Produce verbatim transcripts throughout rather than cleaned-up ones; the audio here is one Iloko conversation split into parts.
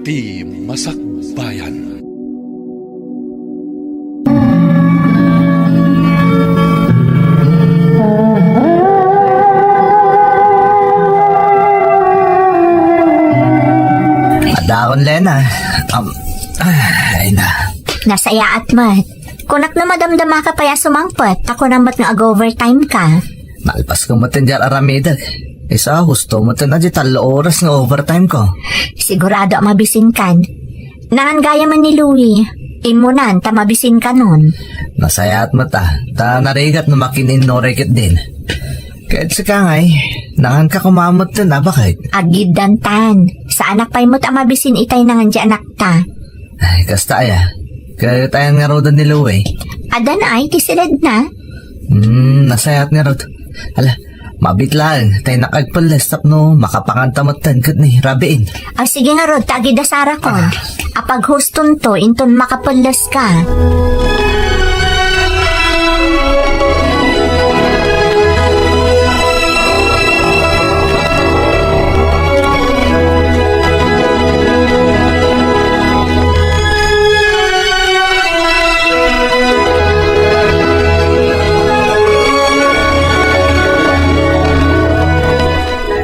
Ti Masakbayan. Adaon, Lena. Um, ay na. Nasayaat met. Kunak no madamdama ka pay a sumangpet, ta kunam met nga ag-overtime ka. Nalpas ko met ti aramidek. Isu, husto met ti tallo oras nga overtime ko. Sigurado a mabisinkan. Nangan gayam ni Louie. Immunan ta mabisinkanon. Nasayaat met a, ta narigat no makininno ketdin. Ket sika ngay, nangan ka kumamet ten a bakit? Agiddantan. Saanak pay met a mabisin itay nangan ti anakta. Ay, kasta aya. Ket ayan ngaruden ni Louie? Adda na ay ti siledna. Hmm, nasayaat ngarud. Ala, mabit laeng, tay nakagpelles tapno makapanganta metten ket ni rabiin. Ah, sige ngarud, ta agidda sarakon. Ah. Apaghustonto, inton makapelles ka.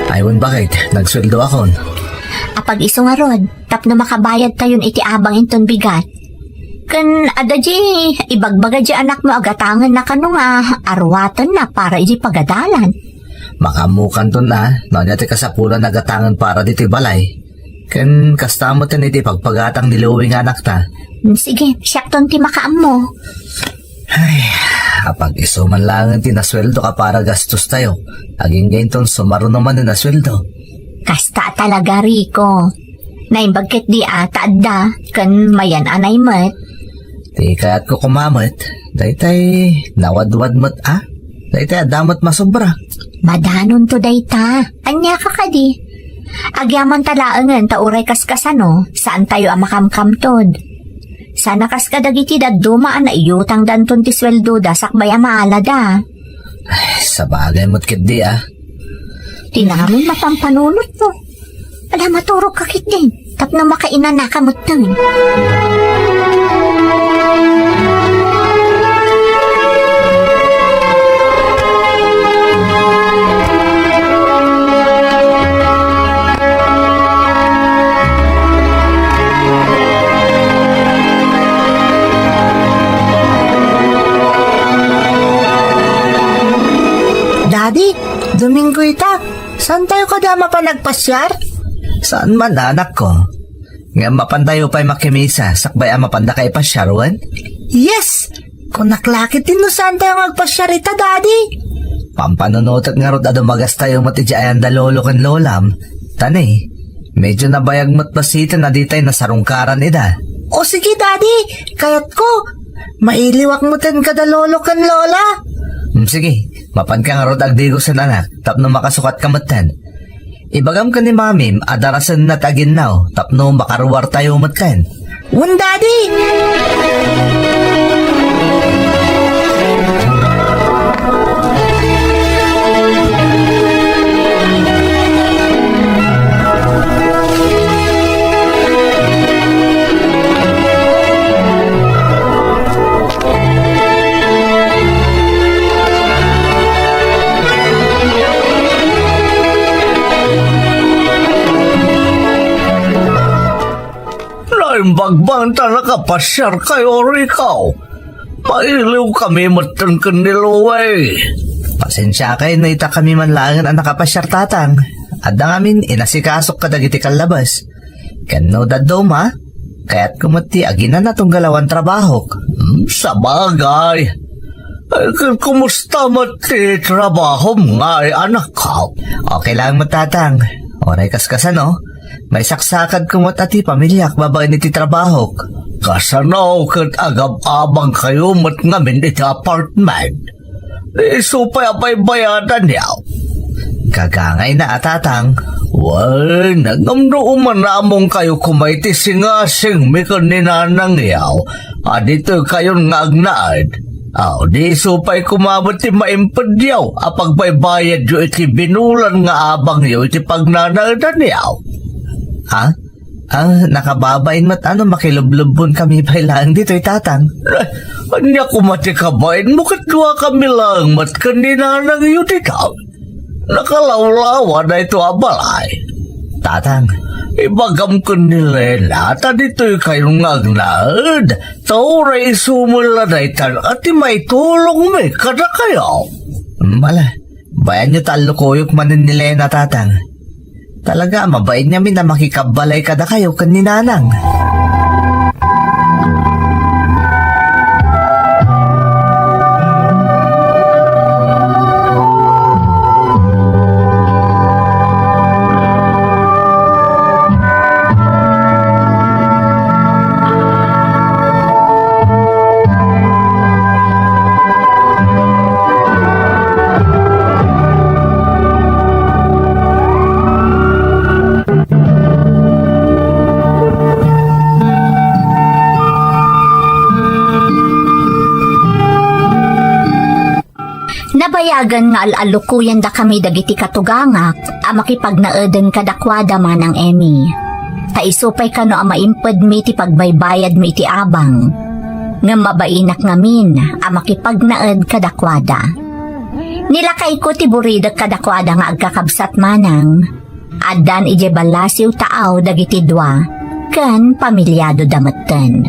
Ay, wen bakit? Nagsueldoakon. Apag-isu ngarud, tapno makabayadtayon iti abang inton bigat. Ken adda di ibagbaga di anakmo a gatangenna kano nga aruatenna para idi pagadalan. Makaammokanton a, no ania ti kasapulan a gatangen para ditoy balay. Ken kasta met iti pagpagatang ni Louie nga anakta. Hmm, sige, siakton ti makaammo. Ay, apag-isu man laeng ti nasueldo ka para gastostayo. Agingga inton sumaruno manen a sueldo. Kasta talaga, Rico. Naimbag ketdi a ta adda, ken mayan-anay met. Ti kayatko koma met, daytay nawadwad met a. Daytay adda met masobra. Madanonto dayta. Ania ka kadi? Agyamanta laengen ta uray kaskasano, saantayo a makamkamtod. Sana kas kadagiti dadduma a naiyutangdanton ti sueldoda sakbay a maalada. Ay, sabagay met ketdi a. Ti namin mapanpanunotmo. Ala, maturog ka ketdin, tapno makainanaka metten. Daddy, Domingo ita. Saantayo kadi a mapan agpasiar? Saan man, anakko. Ngem mapantayo pay makimisa, sakbay a mapandaka ipasiar, wen? Yes! Kunak la ketdin no saantayo nga agpasiar ita, Daddy. Pampanunotek ngarud a dumagastayo met idiay ayan da lolo ken lolam. Ta ni, medyo nabayag met basiten a ditay nasarungkaran ida. O sige, Daddy, kayatko. Mailiwak metten kada lolo ken lola. Hmm, sige, mapanka ngarud agdigosen, anak, tapno makasukatka metten. Ibagam ken ni mamim a darasenna ti aginnaw tapno makaruartayo metten. Wen, Daddy! Naimbag man ta nakapasiarkayo, Rico. Mailiwkami metten ken ni Louie. Pasensiakay no ita kami man laengen a nakapasiar, tatang. Adda ngamin inasikasok kadagiti kallabes. Ken no dadduma, kayatko met ti aginana tunggal awan trabahok. Hmm, sabagay. Ay, ken kumusta met ti trabahom ngay, anakko? Okay lang met, tatang. Uray kaskasano, maisaksakadko met a ti pamiliak babaen iti trabahok. Kasano ket agab-abangkayo met ngamin iti apartment? Isu pay a baybayadanyo. Gagangayna a, tatang. Wen, ngem no umanamongkayo koma iti singasingmi ken ni nanangyo a ditoykayon nga agnaed, aw, di isu pay koma met ti maimpedyo a pagbaybayadyo iti binulan nga abangyo iti pagnanaedanyo. Ha? Ah, nakababain met a no makilublubbonkami pay laeng ditoy, Tatang. Eh, ania koma ti kabainmo ket duakami laeng met ken ni nanangyo dita? Nakalawlawa daytoy a balay. Tatang. Ibagam ken ni Lena ta ditoykayon nga agnaed, ta uray isu met la daytan a ti maitulongmi kadakayo. Ala, bayanyo ta allukoyok manen ni Lena, Tatang. Talaga, mabain ngamin a makikabbalay kadakayo ken ni Nanang. Nabayagen nga al-allukoyandakami dagiti katugangak a makipagnaeden kadakuada, Manang Emmy. Ta isu pay kano a maimpedmi ti pagbaybayadmi iti abang. Ngem mabainak ngamin a makipagnaed kadakuada. Ni lakayko ti buridek kadakuada nga agkakabsat, Manang. Addan idiay ballasiw taaw dagiti dua, ken pamiliadoda metten.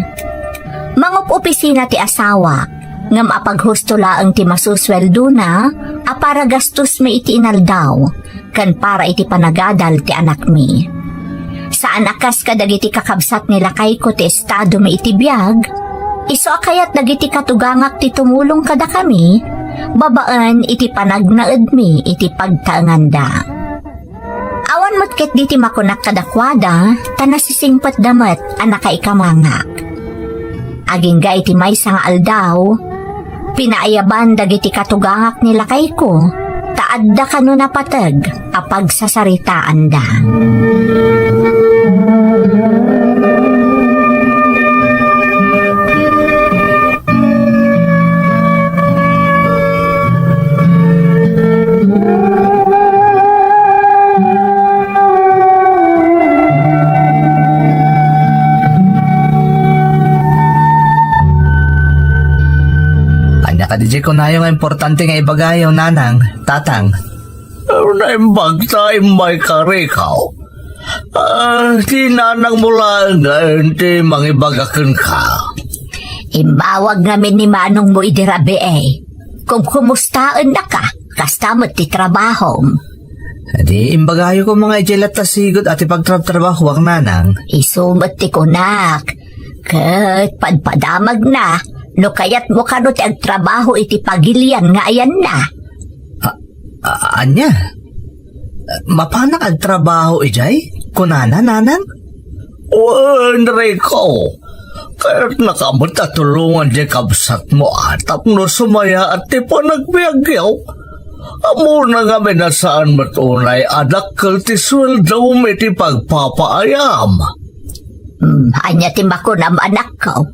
Mangup-opisina ti asawak, ngem apaghusto laeng ti masusueldona a para gastosmi iti inaldaw, ken para iti panagadal ti anakmi. Saan a kas kadagiti kakabsat ni lakayko ti estadomi iti biag, isu a kayat dagiti katugangak ti tumulong kadakami babaen iti panagnaedmi iti pagtaenganda. Awan met ketdi ti makunak kadakuada, ta nasisingpetda met a nakaikamangak. Agingga iti maysa nga aldaw, pinaayaban dagiti katugangak ni lakayko, ta adda kano napateg a pagsasaritaanda. Ania kadi diay kunayo nga importante nga ibagayo, Nanang, Tatang? Naimbag ta immay ka, Rico. Ah, ti nanangmo laeng ti mangibaga kenka. Immawag ngamin ni manongmo idi rabii. Kumkumustaennaka, kasta met ti trabahom. Di imbagayo koma nga idiay latta sigud a ti pagtrabtrabahoak, Nanang. Isu met ti kunak. Ket padpadamagna, no kayatmo kano ti agtrabaho iti pagilian nga ayanna. A-, a-, ania? Mapanak agtrabaho idiay? Kunana, Nanang? Wen, Rico. Kayatnaka met a tulongan diay kabsatmo a tapno sumayaat ti panagbiagyo. Ammona ngamin a saan met unay a dakkel ti sueldom iti pagpapaayam. Hmm, ania ti makunam, anakko?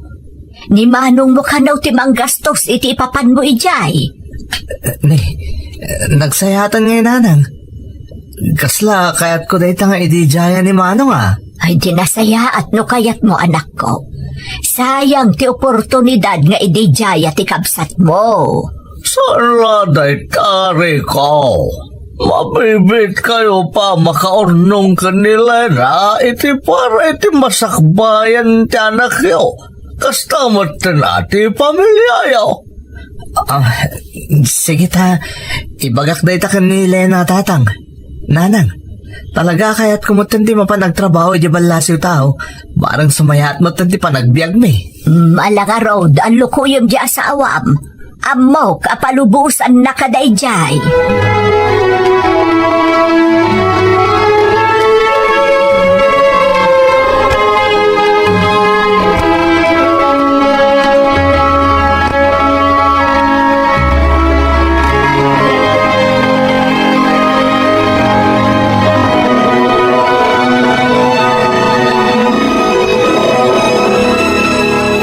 Ni manongmo kano ti manggastos iti ipapanmo idiay? Ni, nagsayaatan ngay, Nanang. Kasla, kayatko dayta nga ididiaya ni Manong, a. Ay, di nasayaat no kayatmo, anakko. Sayang ti oportunidad nga ididiaya ti kabsatmo. Saan la dayta, Rico? Mabibiit kayo pa makaurnong ken ni Lena iti para iti masakbayan ti anakyo. Kasta metten a ti pamiliayo. Ah, sige ta, ibagak dayta ken ni Lena, Tatang. Nanang, talaga kayatko metten ti mapan agtrabaho idiay ballasiw taaw. Bareng sumayaat metten ti panagbiagmi. Mm, ala ngarud, allukoyem diay asawam. Ammok a palubosannaka daydiay.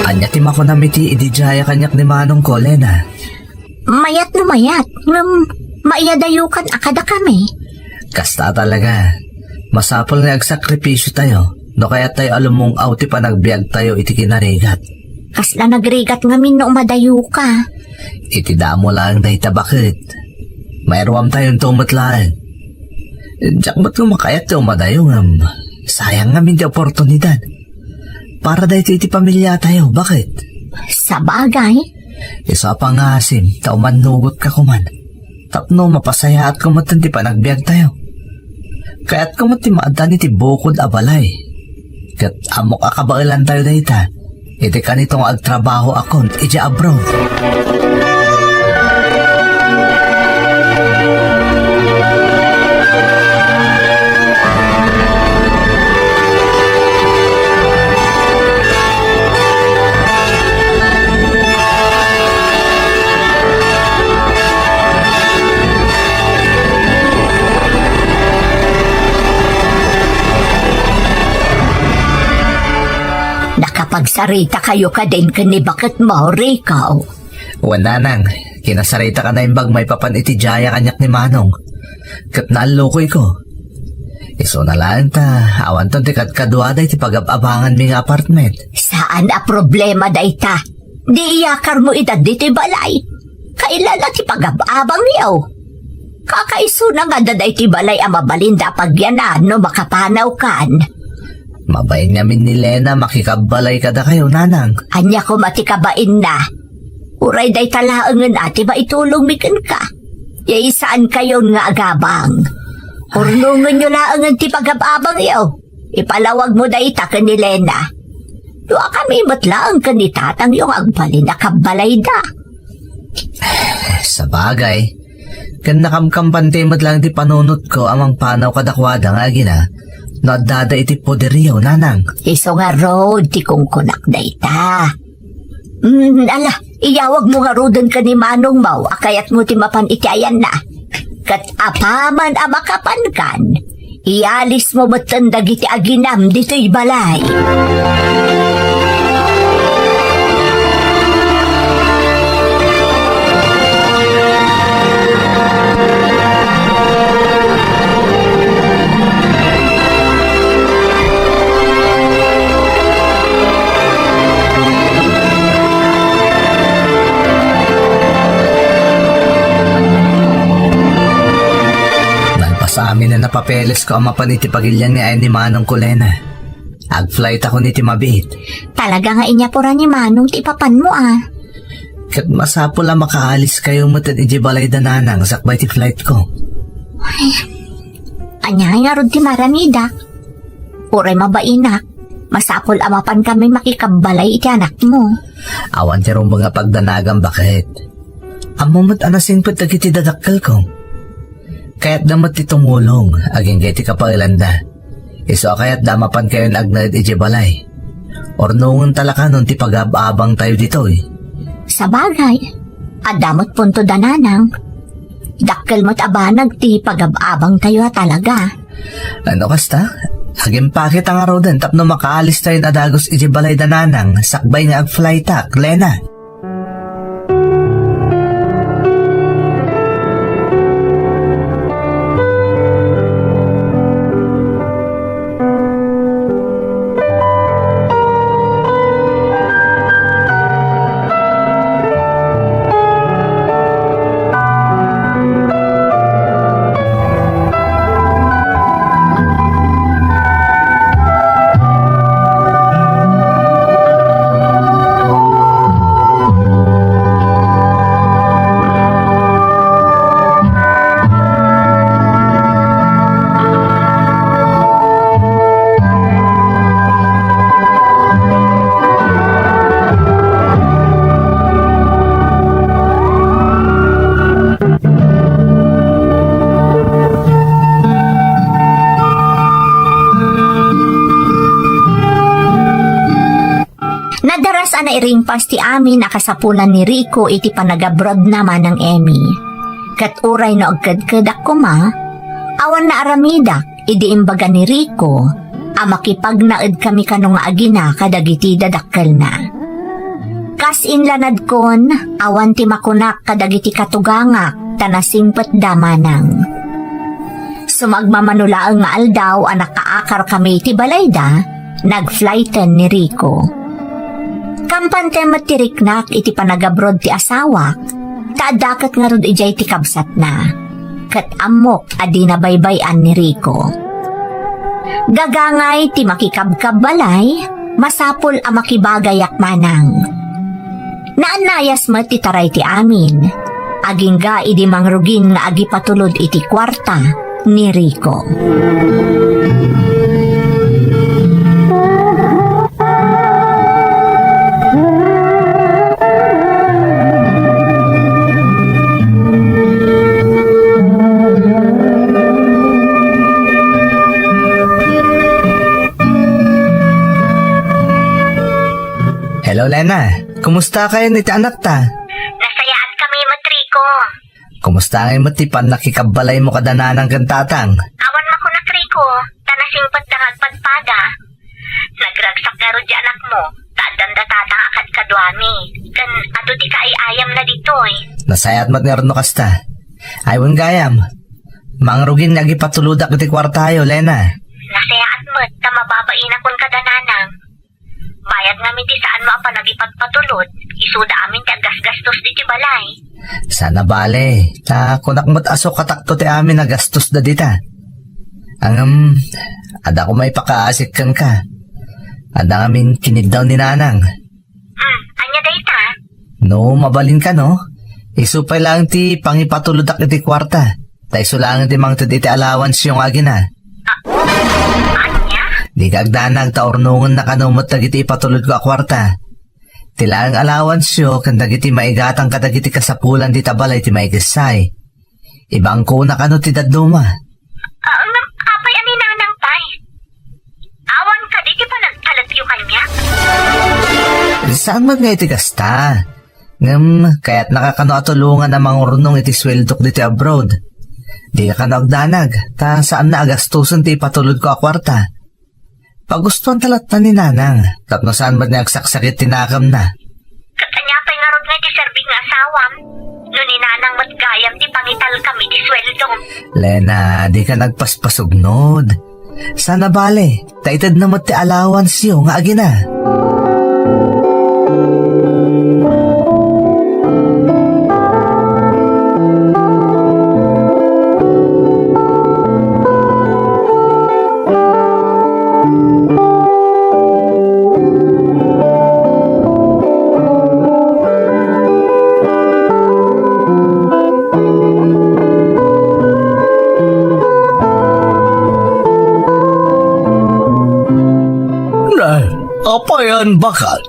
Ania ti makunam iti ididiaya kaniak ni manongko, Lena? Mayat no mayat, ngem maiyadayokan a kadakami. Kasta talaga. Masapul nga agsakripisyo tayo. no kayattayo a lumung-aw ti panagbiagtayo iti kinarigat. Kasla nagrigat ngamin no umadayoka. Iti damo laeng dayta baket. Mairuamtayonto met laeng. Diak met koma kayat ti umadayo ngem sayang ngamin ti oportunidad. Para daytoy iti pamiliatayo, baket? Sabagay. Isu a pangasim ta umannugotka koman. Tapno mapasayaatko met ti panagbiagtayo. Kayatko met ti maaddan iti bukod a balay. Ket ammok a kabaelantayo dayta iti kanito nga agtrabahoakon idiay abroad. Nakapagsarita kayo kadin ken ni baketmo, Rico? Wen, nanang, kinasarita ka naimbag maipapan iti diay a kaniak ni Manong. Ket naallukoyko. Isuna laeng ta awanton ti kadkaduada iti pagab-abanganmi nga apartment. Saan a problema dayta. Di iyakarmo ida ditoy balay. Kailana ti pagab-abangyo. Kakaisuna nga adda daytoy balay a mabalinda a pagyanan no makapanawkan. Mabain ngamin ni Lena makikabbalay kadakayo, nanang. Ania koma ti kabainna? Uray dayta laengen a ti maitulongmi kenka. Ya, saankayon nga agabang. Urnongenyo laengen ti pagab-abangyo. Ipalawagmo dayta ken ni Lena. Duakami met laeng ken ni tatangyo nga agbalin a kabbalayda. Sabagay, ken nakamkampanti met laeng ti panunotko a mangpanaw kadakuada nga agina no addada iti poderyo, nanang. Isu ngarud ti kunkunak dayta. Mm, ala, iyawagmo ngaruden ken ni manongmo a kayatmo ti mapan iti ayanna. Ket apaman a makapankan, ialismo metten dagiti aginam ditoy balay. Nalpas amin a napapelesko a mapan iti pagilian nga ayan ni manongko, Lena. Agflight ako iti mabiit. Talaga nga inyapura ni Manong ti ipapanmo, a. Ket masapul a makaaliskayo met iti balay da nanang sakbay ti flightko. Ay, ania ngarud ti maramidak? Uray mabainak, masapul a mapankami makikabbalay iti anakmo. Awan ti rumbeng a pagdanagam, baket. Ammom met a nasingpet dagiti dadakkelko. Kayatda met ti tumulong agingga iti kapaelanda. Isu a kayatda a mapankayon agnaed idiay balay. Urnongen ta la kanon ti pagab-abangtayo ditoy. Sabagay, adda met punto da nanang. Dakkel met a banag ti pagab-abangtayo a talaga. Ano kasta? Agimpake ta ngaruden tapno makaalistayon a dagus idiay balay da nanang sakbay nga agflightak, Lena. Nadaras a nairingpas ti amin a kasapulan ni Rico iti panagabrodna, Manang Emmy. Ket uray no agkedkedak koma, awan naaramidak idi imbaga ni Rico a makipagnaedkami kano nga agina kadagiti dadakkelna. Kas inlanadkon, awan ti makunak kadagiti katugangak ta nasingpetda manang. Sumagmamano laeng nga aldaw a nakaakarkami iti balayda, Nag-flighten ni Rico. Kampante met ti riknak iti panagabroad ti asawak, ta adda ket ngarud idiay ti kabsatna. Ket ammok a dina baybay-an ni Rico. Gagangay ti makikabkabbalay, masapul a makibagayak manang. Naannayas met ti taray ti amin, agingga idi mangrugin nga agipatulod iti kuarta ni Rico. Hello, Lena. Kumusta kayo ni ti anak ta? Nasayaat kami, Matriko. Kumusta ngay met ti pannakikabbalay mo kada nanang ken tatang? Awan makunak, Rico, ta nasingpet da nga agpadpada. Nagragsak ngarud di anak mo, ta addan da tatang a kadkaduami, ken adu ti kaay-ayamna ditoy. Nasayaat met nga no kasta. Ay, wen gayam. Mangrugin nga agipatulodak iti kuartayo, Lena. Nasayaat met ta mababainakon kada nanang. Bayat ngamin ti saan mo a panagipagpatulod, isuda amin ti aggasgastos diti balay. Sana bale, ta kunak met a sukatakto ti amin a gastos da dita. Ngem, adda ko maipakaasik kenka. Adda ngamin kiniddaw ni nanang. Hmm, ania dayta? No, mabalinka, no? Isu pay laeng ti pangipatulodak iti kuarta. Ta isu laeng ti mangted iti allowance-yo nga agina. Ah, ania? Dika agdanag ta urnongenna kano met dagiti ipatulodko a kuarta. Ti laeng allowance-yo ken dagiti maigatang kadagiti kasapulan dita balay ti maikessay. Ibangkona kano ti dadduma. Ah, ngem apay a ni nanang pay? Awan kadi ti panagtalekyo kaniak? Saan met nga iti kasta? Ngem, kayatnaka kano a tulongan a mangurnong iti sueldok ditoy abroad. Dika kano agdanag, ta saanna a gastosen ti ipatulodko a kuarta. Pagustuanta latta ni nanang, tapno saan met nga agsaksakit ti nakemna. Ket ania pay ngarud nga iti serbik nga asawam? No ni nanang met gayam ti pangitalkam iti sueldom. Lena, dika agpaspasugnod. Sana bale, ta itedna met ti allowance-yo nga agina. Ne, apay a baket?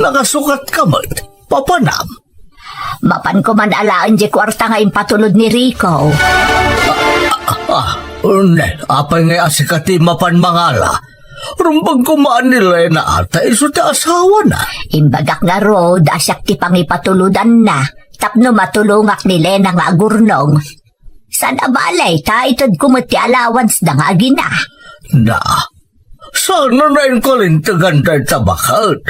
Nakasukatka met. Papanam? Mapanko man alaen diay kuarta nga impatulod ni Rico. Ah, ne, apay nga sika ti mapan mangala? Rumbeng koma ni Lena ta isu ti asawana. Imbagak ngarud a siak ti pangipatulodanna tapno matulongak ni Lena nga agurnong. Sana bale, ta itedko met ti allowance-da nga agina. Na, saan a nainkalintegan dayta baket?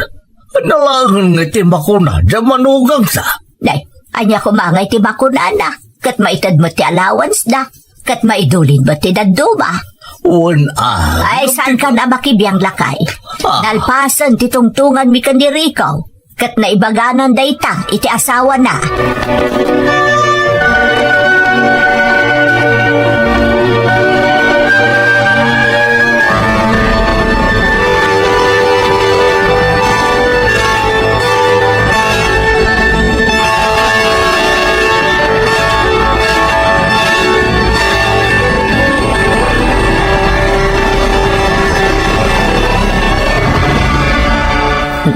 Ania laeng nga iti makuna diay manugangda? Nay, ania koma nga iti makunana? Ket maited met ti allowance-da, ket maidulin met ti dadduma. Wen a. Ay, saankan a makibiang, lakay? Ah. Nalpasen ti tungtunganmi ken ni Rico, ket naibaganan dayta iti asawana.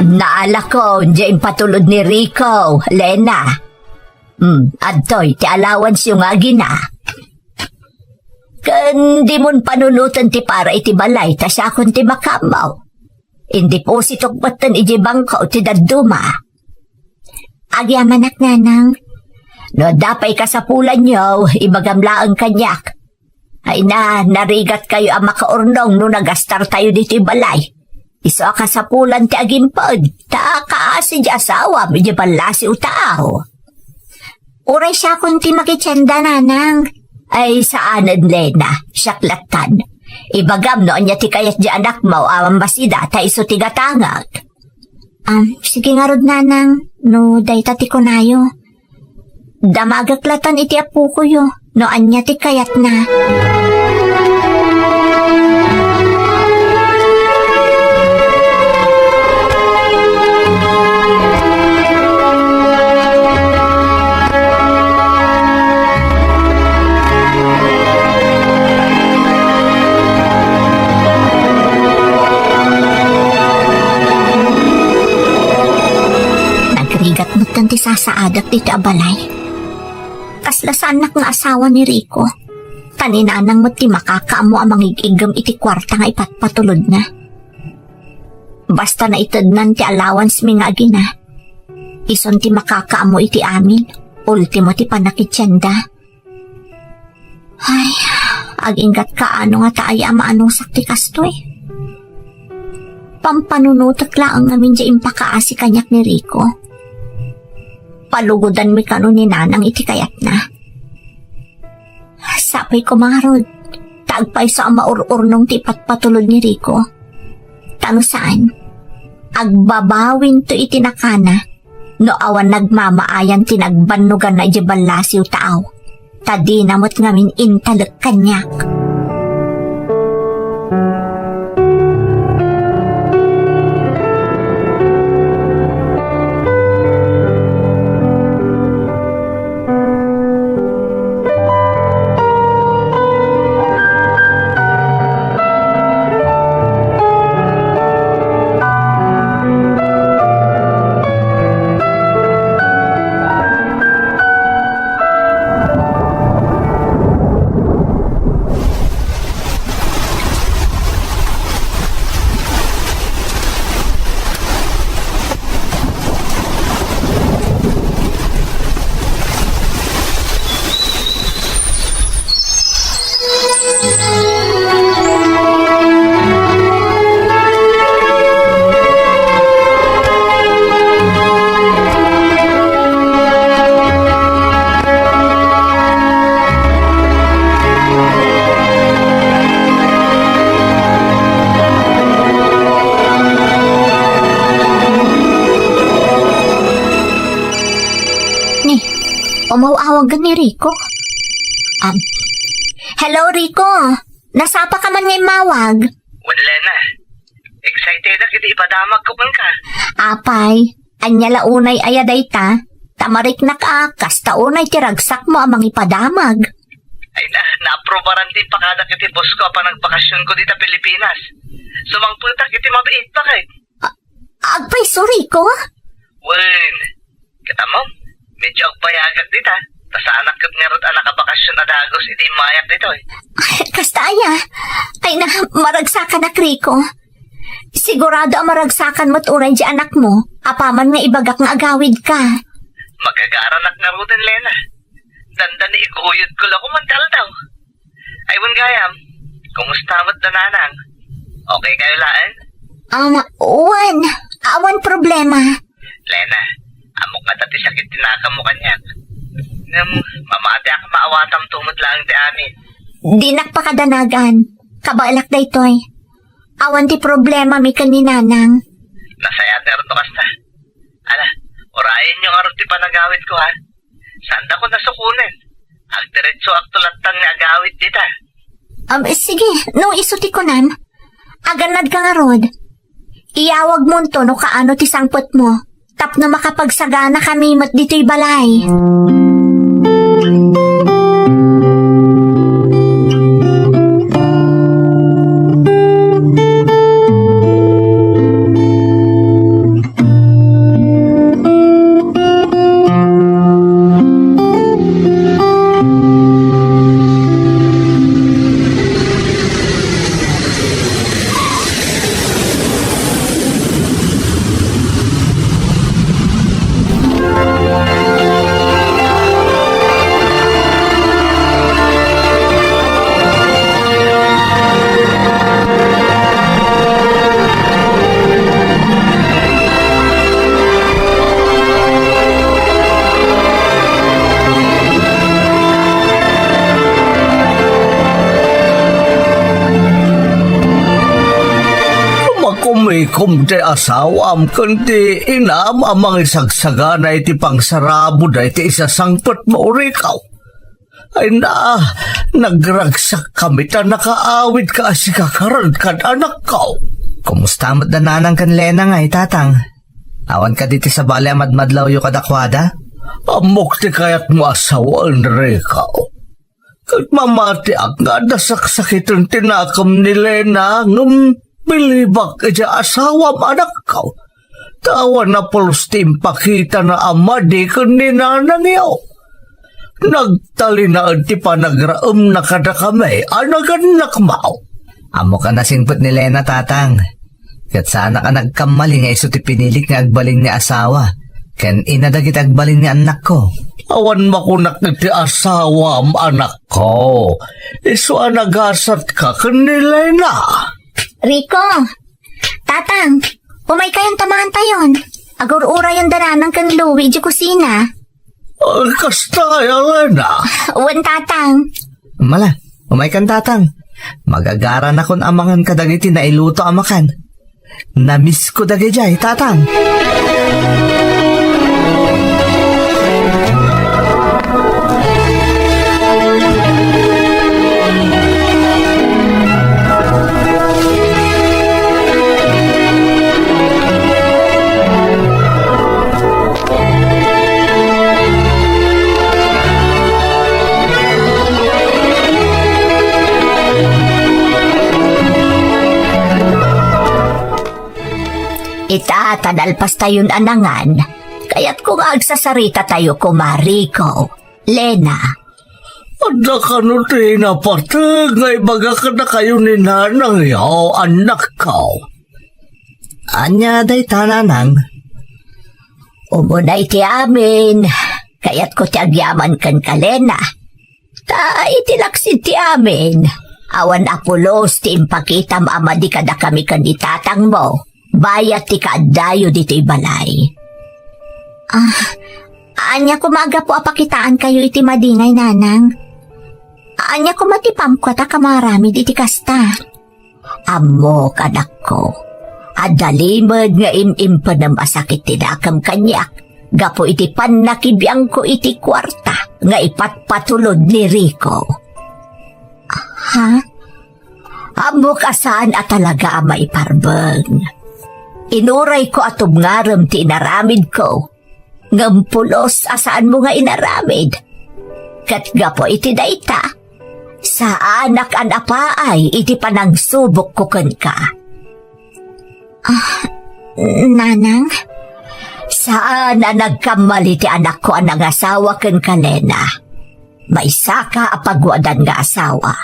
Naalakon diay impatulod ni Rico, Lena. Hmm, adtoy ti allowance-yo nga agina. Ken dimon panunoten ti para iti balay ta siakon ti makaammo. Indepositok metten idiay bangko ti dadduma. Agyamanak, nanang. No adda pay kasapulanyo, ibagam laeng kaniak. Ay na, narigatkayo a makaurnong no nagastartayo ditoy balay. Isu a kasapulan ti agimped, ta kaasi diay asawam idiay ballasiw taaw. Uray siakon ti makitienda, nanang. Ay, saanen, Lena, siak lattan. Ibagam no ania ti kayat ti anakmo a masida ta isu ti gatangak. Am, sige ngarud, nanang, no dayta ti kunayo. Damagek latta iti apokoyo no ania ti kayatna. Nagrigat metten ti sasaadak dita a balay. Kasla saannak nga asawa ni Rico. Ta ni Nanang met ti makakaammo a mangig-iggem iti kuarta nga ipatpatulodna. Basta naitednan ti allowance mi nga agina, isun ti makakaammo iti amin, ultimo ti pannakitienda. Ay, aginggatka no nga ta aya a maanusak ti kastoy. Pampanunotek laeng ngamin diay impakaasi kaniak ni Rico. Palugodanmi kano ni Nanang iti kayatna. Sapay koma ngarud, ta agpayso a maur-urnong ti ipatpatulod ni Rico. Ta no saan, agbabawinto iti nakana no awan nagmamaayan ti nagbannoganna idiay ballasiw taaw, ta dina met ngamin intalek kaniak. Ni, umaw-awag ni Rico. Um, hello, Rico. Nasapa ka man nga immawag? Wen, Lena. Excited ak iti ipadamagko kenka. Apay, ania la unay aya dayta? Ta mariknak a, kasta unay ti ragsakmo a mangipadamag. Ay na, naaprobaran ti impakadak iti boss ko a panagbakasionko dita Pilipinas. Sumangpetak iti mabiit, bakit? A-, agpayso, Rico? Wen, ket ammom, medyo agbayagak dita. Ta saanak ket ngarud a nakabakasion a dagus iti immayak ditoy. Ay, kasta aya. Ay na, maragsakanak, Rico. Sigurado a maragsakan met unay diay anakmo, apaman nga ibagak nga agawidka. Magagaranak ngaruden, Lena. Dandani iguyodko la koma ti aldaw. Ay, wen gayam, kumusta met da Nanang? Okay kayo laeng? Um, wen, awan problema. Lena, ammok ngata ti sakit ti nakammo kaniak. Ngem, mamatiak a maawatamto met laeng ti amin. Dinak pakadanagan. Kabaelak daytoy. Awan ti problemami ken ni Nanang. Nasayaat ngarud no kasta. Ala, urayenyo ngarud ti panagawidko, ha? Saandakon a sukonen. Agdiretsoakto latta nga agawid dita. Um, sige, no isu ti kunam. Agannadka ngarud. Iyawagmonto no kaano ti sangpetmo. Tapno makapagsaganakami met ditoy balay. Ikum ti asawam ken ti inam a mangisagsagana iti pangsarabud dayta isasangpetmo, Rico. Ay na, nagragsakkami ta nakaawidka a sika karen kad anakko. Kumusta met da nanang ken Lena ngay, tatang? Awan kadi ti sabali a madmadlawyo kadakuada? Ammok ti kayatmo a sawen, Rico. Ket mamatiak nga adda saksakiten ti nakem ni Lena, ngem bilibak idiay asawam, anakko. Ta awan a pulos ti impakitana a madi ken ni nanangyo. Nagtalinaed ti panagraemna kadakami a nagannakmo. Ammok a nasingpet ni Lena, tatang. Ket saanak a nagkammali nga isu ti pinilik nga agbalin nga asawa ken ina dagiti agbalin nga annakko. Awan makunak iti asawam, anakko. Isu a nagasatka ken ni Lena. Rico, tatang, umaykayon ta maantayon. Agur-urayon da nanang ken Louie idiay kusina. Ah, kasta, Elena. Wen, tatang. Mala, umaykan, tatang. Magagaranakon a mangan kadagiti nailuto a makan. Namisko dagidiay, tatang. Ita, ta nalpastayon a nangan, kayatko nga agsasaritatayo koma, Rico, Lena. Adda kano ti napateg nga ibaga kadakayo ni nanangyo, annakko? Ania dayta, nanang? Umuna iti amin, kayatko ti agyaman kenka, Lena. Ta iti laksid ti amin, awan a pulos ti impakitam a madi kadakami ken ni tatangmo, bayat ti kaaddayo ditoy balay. Ah, ania koma a gapu a pakitaankayo iti madi ngay, nanang? Ania koma ti pamko a ta kamaramid iti kasta? Ammok, anakko, adda limed nga im-impenem a sakit ti nakem kaniak gapu iti pannakibiangko iti kuarta nga ipatpatulod ni Rico. Ha? Ammok a saan a talaga a maiparbeng. Inurayko a tubngarem ti inaramidko, ngem pulos a saanmo nga inaramid. Ket gapu iti dayta, saanak a napaay iti panangsubokko kenka. Ah, nanang? Saan a nagkamali ti anakko a nangasawa kenka, Lena. Maysaka a paguadan nga asawa.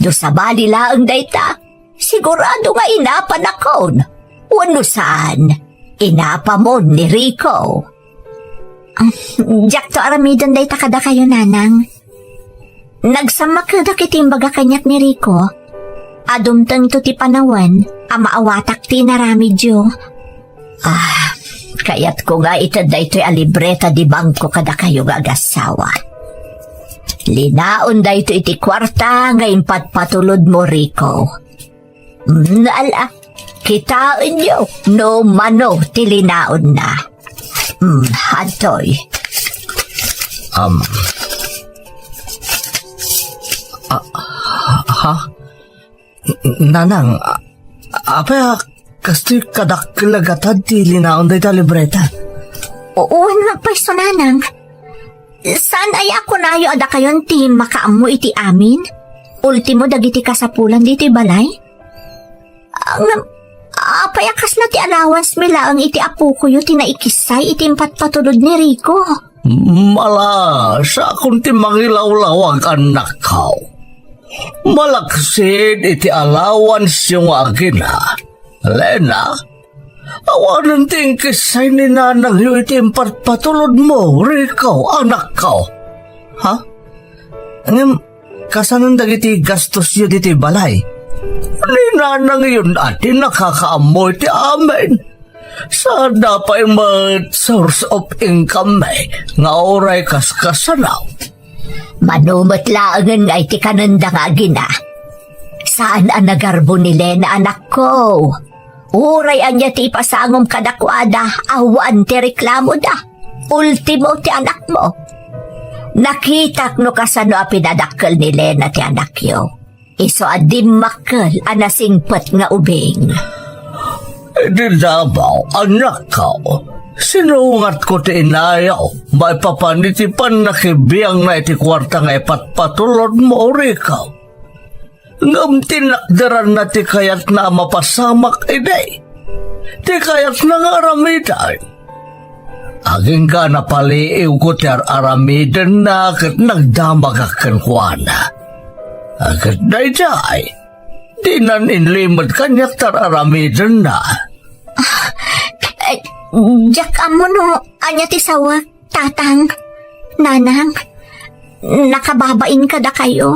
No sabali laeng dayta, sigurado nga inapanakon. Wenno saan, inapamon ni Rico. Ah, diakto aramiden dayta kadakayo, nanang. Nagsammakedak iti imbaga kaniak ni Rico a dumtengto ti panawen a maawatak ti inaramidyo. Ah, kayatko nga ited daytoy a libreta di bangko kadakayo nga agassawa. Linaon daytoy iti kuarta nga impatpatulodmo, Rico. Mm, ala, kitaenyo no mano ti linaonna. Mm, adtoy. Um. Ah, ha? Nanang, a-, apay a kastoy kadakkel a gatad ti linaon dayta libreta? Wen, payso, nanang. Saan aya a kunayo a dakayon ti makaammo iti amin? Ultimo dagiti kasapulan ditoy balay? Ngem, apay a kasla ti allowance mi laeng iti apokoyo ti naikissay iti impatpatulod ni Rico? Mala, sakon ti mangilawlawag, annakko. Malaksid iti allowance-yo nga agina, Lena, awanen ti inkissay ni nanangyo iti impatpatulodmo, Rico, anakko. Ha? Ngem, kasanon dagiti gastosyo ditoy balay? Ni nanangyon a ti nakakaammo iti amin. Saanda pay met source of income-mi nga uray kaskasano. Mano met laengen nga iti kanenda nga agina. Saan a nagarbo ni Lena, anakko. Uray ania ti ipasangom kadakuada, awan ti reklamoda. Ultimo ti anakmo. Nakitak no kasano a pinadakkel ni Lena ti anakyo. Isu a dimmakkel a nasingpet nga ubing. Idi Davao, anakko, sinungatko ti inayo maipapan iti pannakibiangna iti kuarta nga ipatpatulodmo, Rico. Ngem tinakderanna ti kayatna a mapasamak idi. Ti kayatna nga aramiden. Agingga napaliiwko ti ar-aramidenna ket nagdamagak kenkuana. Ket daydiay, dinan inlimed kaniak ti ar-aramidenna. Eh, diak ammo no ania ti sawek, Tatang, Nanang, nakababain kadakayo.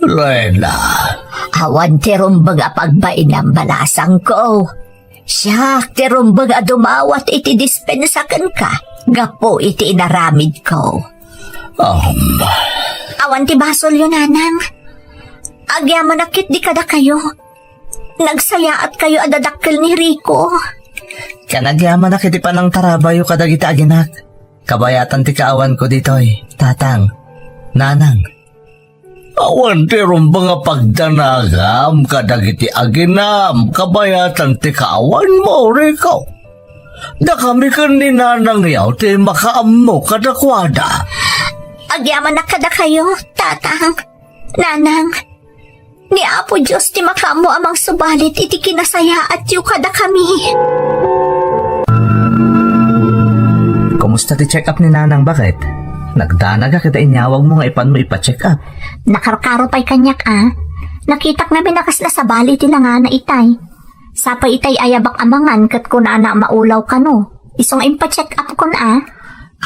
Lena. Awan ti rumbeng a pagbainam, balasangko. Siak ti rumbeng a dumawat iti dispensa kenka gapu iti inaramidko. Um. Awan ti basolyo, Nanang. Agyamanak ketdi kadakayo. Nagsayaatkayo a dadakkel ni Rico. Ken agyamanak iti panangtarabayo kadagiti aginak. Kabayatan ti kaawanko ditoy, Tatang, Nanang. Awan ti rumbeng a pagdanagam kadagiti aginam, kabayatan ti kaawanmo, Rico. Dakami ken ni Nanangyo ti makaammo kadakuada. Agyamanak kadakayo, Tatang, Nanang. Ni Apo Dios ti makaammo a mangsubalit iti kinasayaatyo kadakami. Kumusta ti check-up ni Nanang, baket? Nagdanagak ita inyawagmo nga ipanmo ipa-check-up. Nakarkaro pay kaniak, a. Nakitak ngamin a kas nasabali ti langana itay. Sapay itay ayabak a mangan ket kunana a maulaw kano. Isu nga impa-check-up kon, a.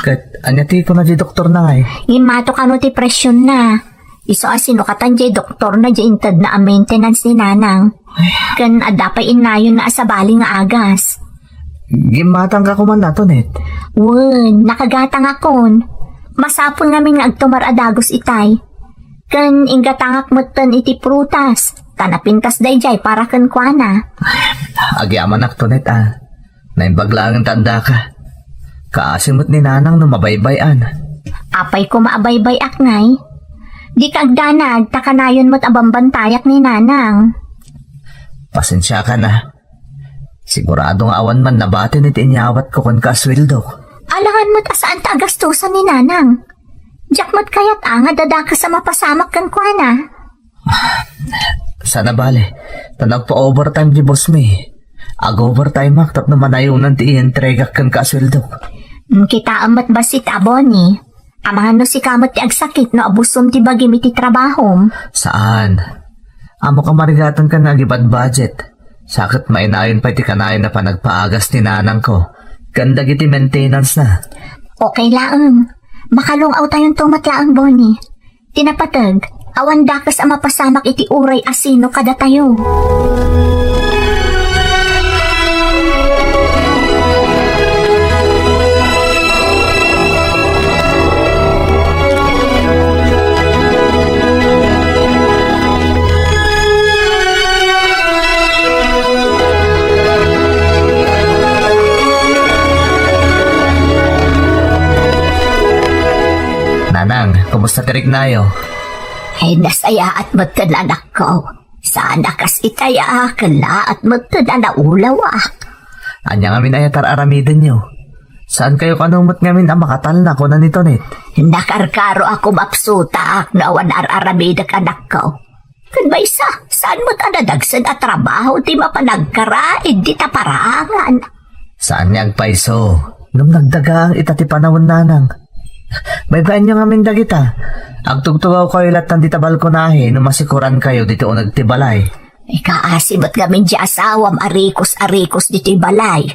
Ket ania ti kuna ti doktor na ngay? Ngimmato kano ti presionna. Isu a sinukatan diay doktorna diay intedna a maintenance ni Nanang. Ken adda pay innayonna a sabali nga agas. Gimmatangka koman, Tonet. Wen, nakagatangakon. Masapul ngamin nga agtumar a dagus itay. Ken inggatangak metten iti prutas, ta napintas daydiay para kenkuana. Agyamanak, Tonet, a. Naimbag laeng ta addaka. Kaasi met ni Nanang no mabaybay-an. Apay koma a baybay-ak, ngay? Dika agdanag, ta kanayon met a bambantayak ni Nanang. Pasensiakan, a. Sigurado nga awan man nabatin iti inyawatko kenka a sueldok. Alangan met a saanta a gastusan ni Nanang. Diak met kayat, a, nga dadakes a mapasamak kenkuana. Saan a bale, ta nagpa-overtime ti boss mi. Ag-overtimeak tapno manayonan ti ientregak kenka a sueldok. Mm, kitaem met bassit, a, Bonnie. Amangan no sika met ti agsakit no abusom ti bagim iti trabahom. Saan. Ammok a marigatanka nga agibadbudget. Sa ket mainayon pay ti kanayon a panagpaagas ti nanangko ken dagiti maintenance na. Okay laeng. Makalung-awtayonto met laeng, Bonnie. Ti napateg, awan dakes a mapasamak iti uray a sino kadatayo. Nanang, kumusta ti riknayo? Ay, nasayaat met ken anakko. Saan a kas itay a kellaat met ken a naulawak. Ania ngamin aya ti ar-aramidenyo? Saankayo kano met ngamin a makatalna, kuna ni Tonet. Nakarkaro a kumapsutak no awan ar-aramidek, anakko. Ken maysa, saan met a nadagsen a trabaho ti mapan agkaraid dita paraangan? Saan nga agpayso, ngem nagdagaang ita ti panawen, nanang. Baybay-anyo ngamin dagita. Agtugtugawkayo lattan dita balkonahe no masikorankayo ditoy uneg ti balay. Ikaasi met ngamin ti asawam a rikos a rikos ditoy balay.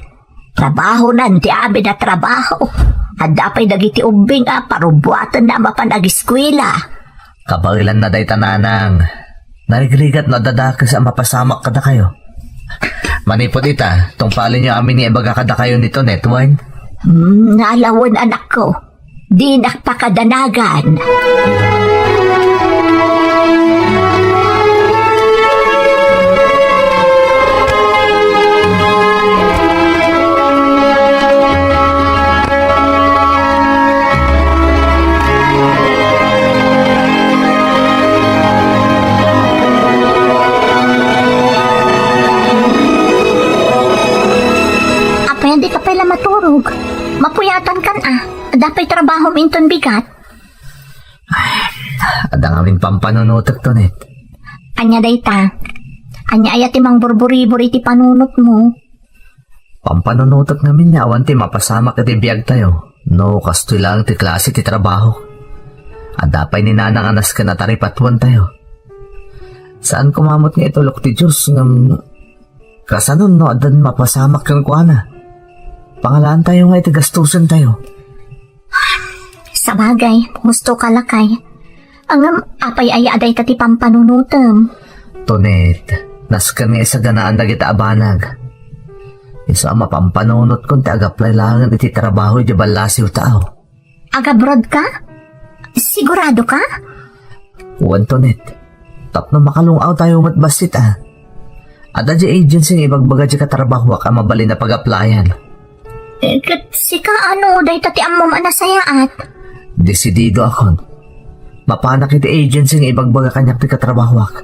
Trabahonan ti amin a trabaho. Adda pay dagiti ubbing a parubbuatenna a mapan agiskuela. Kabaelanna dayta, nanang. Narigrigat no adda dakes a mapasamak kadakayo. Manipud ita, tungpalenyo amin nga ibaga kadakayo ni Tonet, wen? Hmm, nalawen, anakko. Dinak pakadanagan. Turog. Mapuyatankan a. Adda pay trabahom inton bigat. Adda ngamin pampanunotek, Tonet. Ania dayta? Ania aya ti mangburburibor iti panunotmo? Pampanunotek ngamin nga awan ti mapasamak iti biagtayo no kastoy laeng ti klase ti trabaho. Adda pay ni Nanang a nasken a taripatuentayo. Saan koma met nga itulok ti Dios ngem kasano no addan mapasamak kenkuana? Pangalaantayo nga iti gastosentayo. Sabagay, husto ka, lakay. Ngem apay aya a dayta ti pampanunotem? Tonet, nasken nga isaganaan dagita a banag. Isu a mapampanunotko ti agaplay laengen iti trabaho idiay ballasiw tao. Agabroad ka? Sigurado ka? Wen, Tonet. Tapno makalung-awtayo met bassit a. Adda diay agency nga ibagbaga diay katrabahoak a mabalin a pag-applyan. Eh, ket sika, ano, dayta ti ammom a nasayaat? Desididoakon. Mapanak iti agency nga ibagbaga kaniak ti katrabahoak.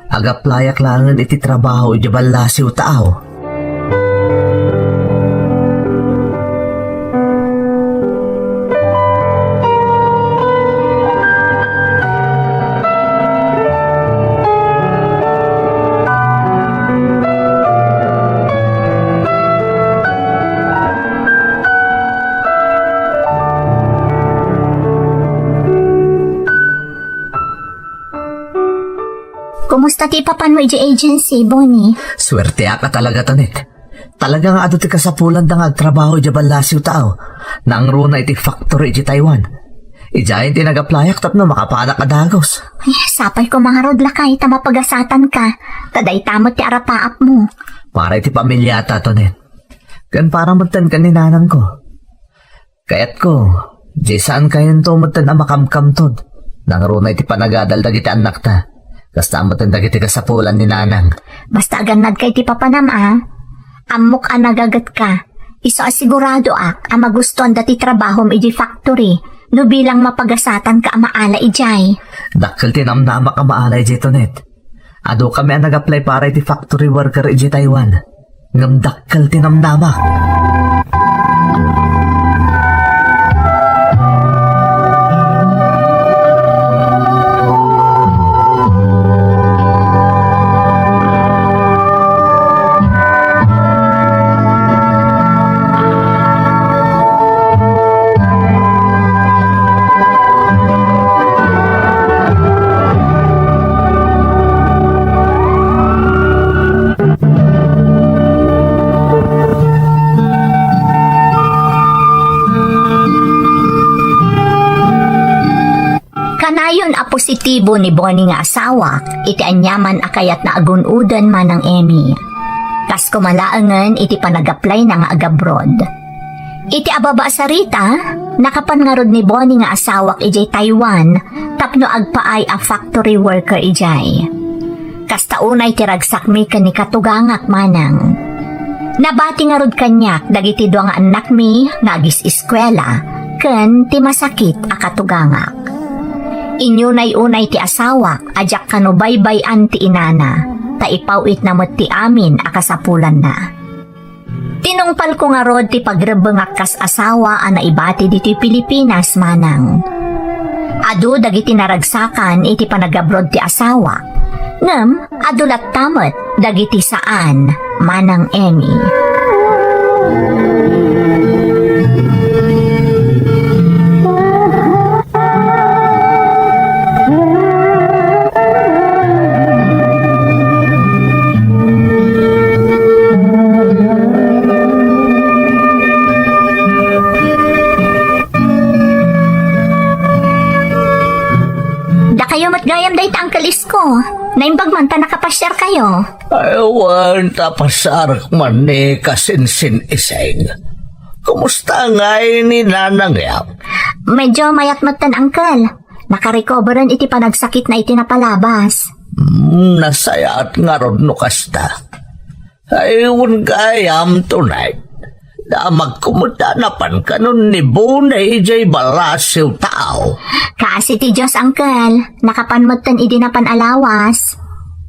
Agaplayak laengen iti trabaho idiay ballasiw tao. Kumusta ti ipapanmo idiay agency, Bonnie? Suerteak a talaga, Tonet. Talaga nga adu ti kasapulanda nga agtrabaho idiay ballasiw tao. Nangruna iti factory idiay Taiwan. Idiayen ti nagaplayak tapno makapanak a dagus. Ay, sapay ko mangarud, lakay, ta mapagasatan ka. Ta dayta met ti arapaapmo. Para iti pamiliata, Tonet. Ken para metten ken ni nanangko. Kayatko, diay saan kayonto metten a makamkamtod. Nangruna iti panagadal dagiti annakta. Kasta metten dagiti kasapulan ni nanang. Basta agannadka iti papanam a. Ammok a nagagetka. Isu a siguradoak a magustuanda ti trabahom idiay factory no bilang mapagasatanka a maala idiay. Dakkel ti namnamak a maala idiay, Tonet. Adukami a nag-apply para iti factory worker idiay Taiwan. Ngem dakkel ti namnamak. Kanayon a positibo ni Bonnie nga asawak iti aniaman a kayatna a gun-oden, Manang Emmy. Kas koma laengen iti panagaplayna nga agabroad. Iti ababa a sarita, nakapan ngarud ni Bonnie nga asawak idiay Taiwan tapno agpaay a factory worker idiay. Kasta unay ti ragsakmi ken ni katugangak, Manang. Nabati ngarud kaniak dagiti dua nga annakmi nga agis-eskuela ken ti masakit a katugangak. Inyunay unay ti asawak a diak kano baybay-an ti inana, ta ipaw-itna met ti amin a kasapulanna. Tinungpalko ngarud ti pagrebbengak kas asawa a naibati ditoy Pilipinas, Manang. Adu dagiti naragsakan iti panagabroad ti asawa, ngem adu latta met dagiti saan, Manang Emmy. Dakayo met gayam dayta, Uncle Isko. Naimbag man ta nakapasiarkayo. Ay, wen, ta pasiarek man ni kasinsin-ising. Kumusta ngay ni nanang yam? Medyo mayat metten, Uncle. Nakarecoveren iti panagsakitna iti napalabas. Hmm, nasayaat ngarud no kasta. Ay, wen gayam, Tonet. Damagko met a napan kanon ni Bonnie idiay ballasiw tao. Kaasi ti Dios, Uncle. Nakapan metten idi napan a lawas.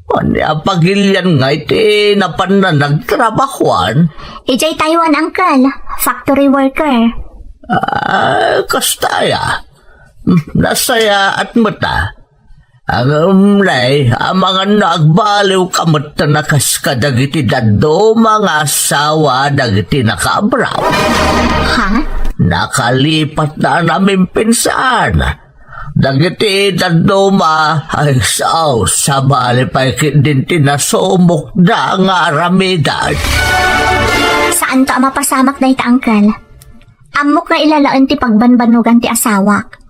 Ania pagilian nga iti napanna nagtrabahuan? Idiay Taiwan, uncle. Factory worker. Ah, kasta aya. Hmm, nasayaat met a. Ngem nay, amangan no agbaliwka metten a kas kadagiti dadduma nga asawa dagiti nakaabroad. Ha? Nakalipatna a namimpinsan. Dagiti dadduma, ay sao, sabali pay ketdin ti nasumokda nga aramiden. Saanto a mapasamak dayta, uncle. Ammok nga ilalaen ti pagbanbannogan ti asawak.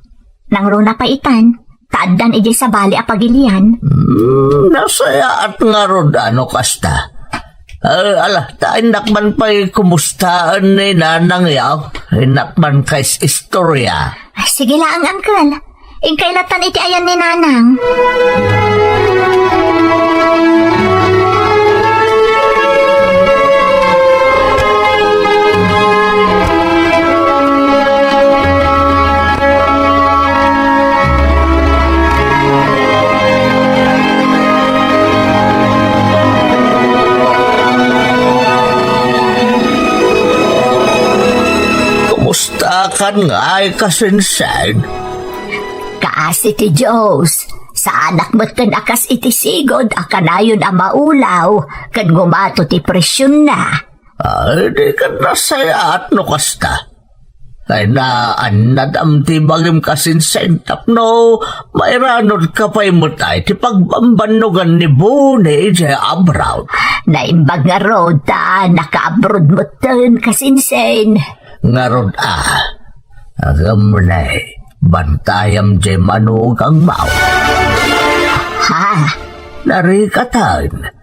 Nangruna pay itan, ta addan idiay sabali a pagilian. Hmm, nasayaat ngarud a no kasta. Eh, ala, ta innak man pay kumustaen ni Nanang yaw. Innak man kais istorya. Sige laeng, uncle. Inkay latan iti ayan ni Nanang. Kumusta kan ngay, Kasinsen? Kaasi ti Dios, saanak metten a kas iti sigud a kanayon a maulaw ken ngumato ti presionna. Ay, di ket nasayaat no kasta. Ay, naannadam ti bagim, Kasinsen, tapno mairanudka pay met ay ti pagbambannogan ni Boni idiay abroad. Naimbag ngarud ta nakaabroad metten, Kasinsen. Ngarud a, agam ne, bantayam diay manugangmo. Ha? Narikatan.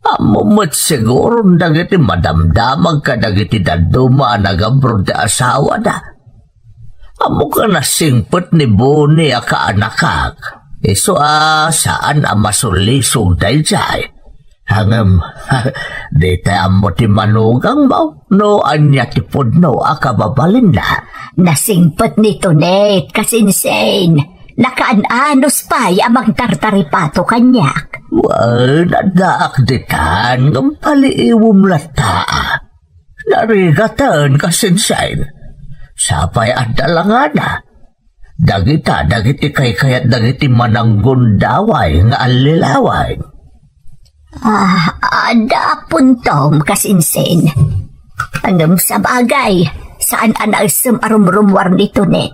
Ammom met siguron dagiti madamdamag kadagiti dadduma a nagabroad ti asawada. Ammok a nasingpet ni Boni a kaanakak. Isu a saan a masulisog daydiay. Ngem, dita ammo ti manugangmo no ania ti pudno a kababalinna. Nasingpet ni Tonet, Kasinsen. Nakaan-anos pay a mangtartaripato kaniak. Wen, addaak ditan, ngem paliiwem latta. Narigaten, Kasinsen. Sapay adda langana. Dagita, dagiti kaykayat dagiti mananggundaway nga allilaway. Ah, adda puntom, Kasinsen. Ngem sabagay, saan a naessem a rumrummuar ni Tonet.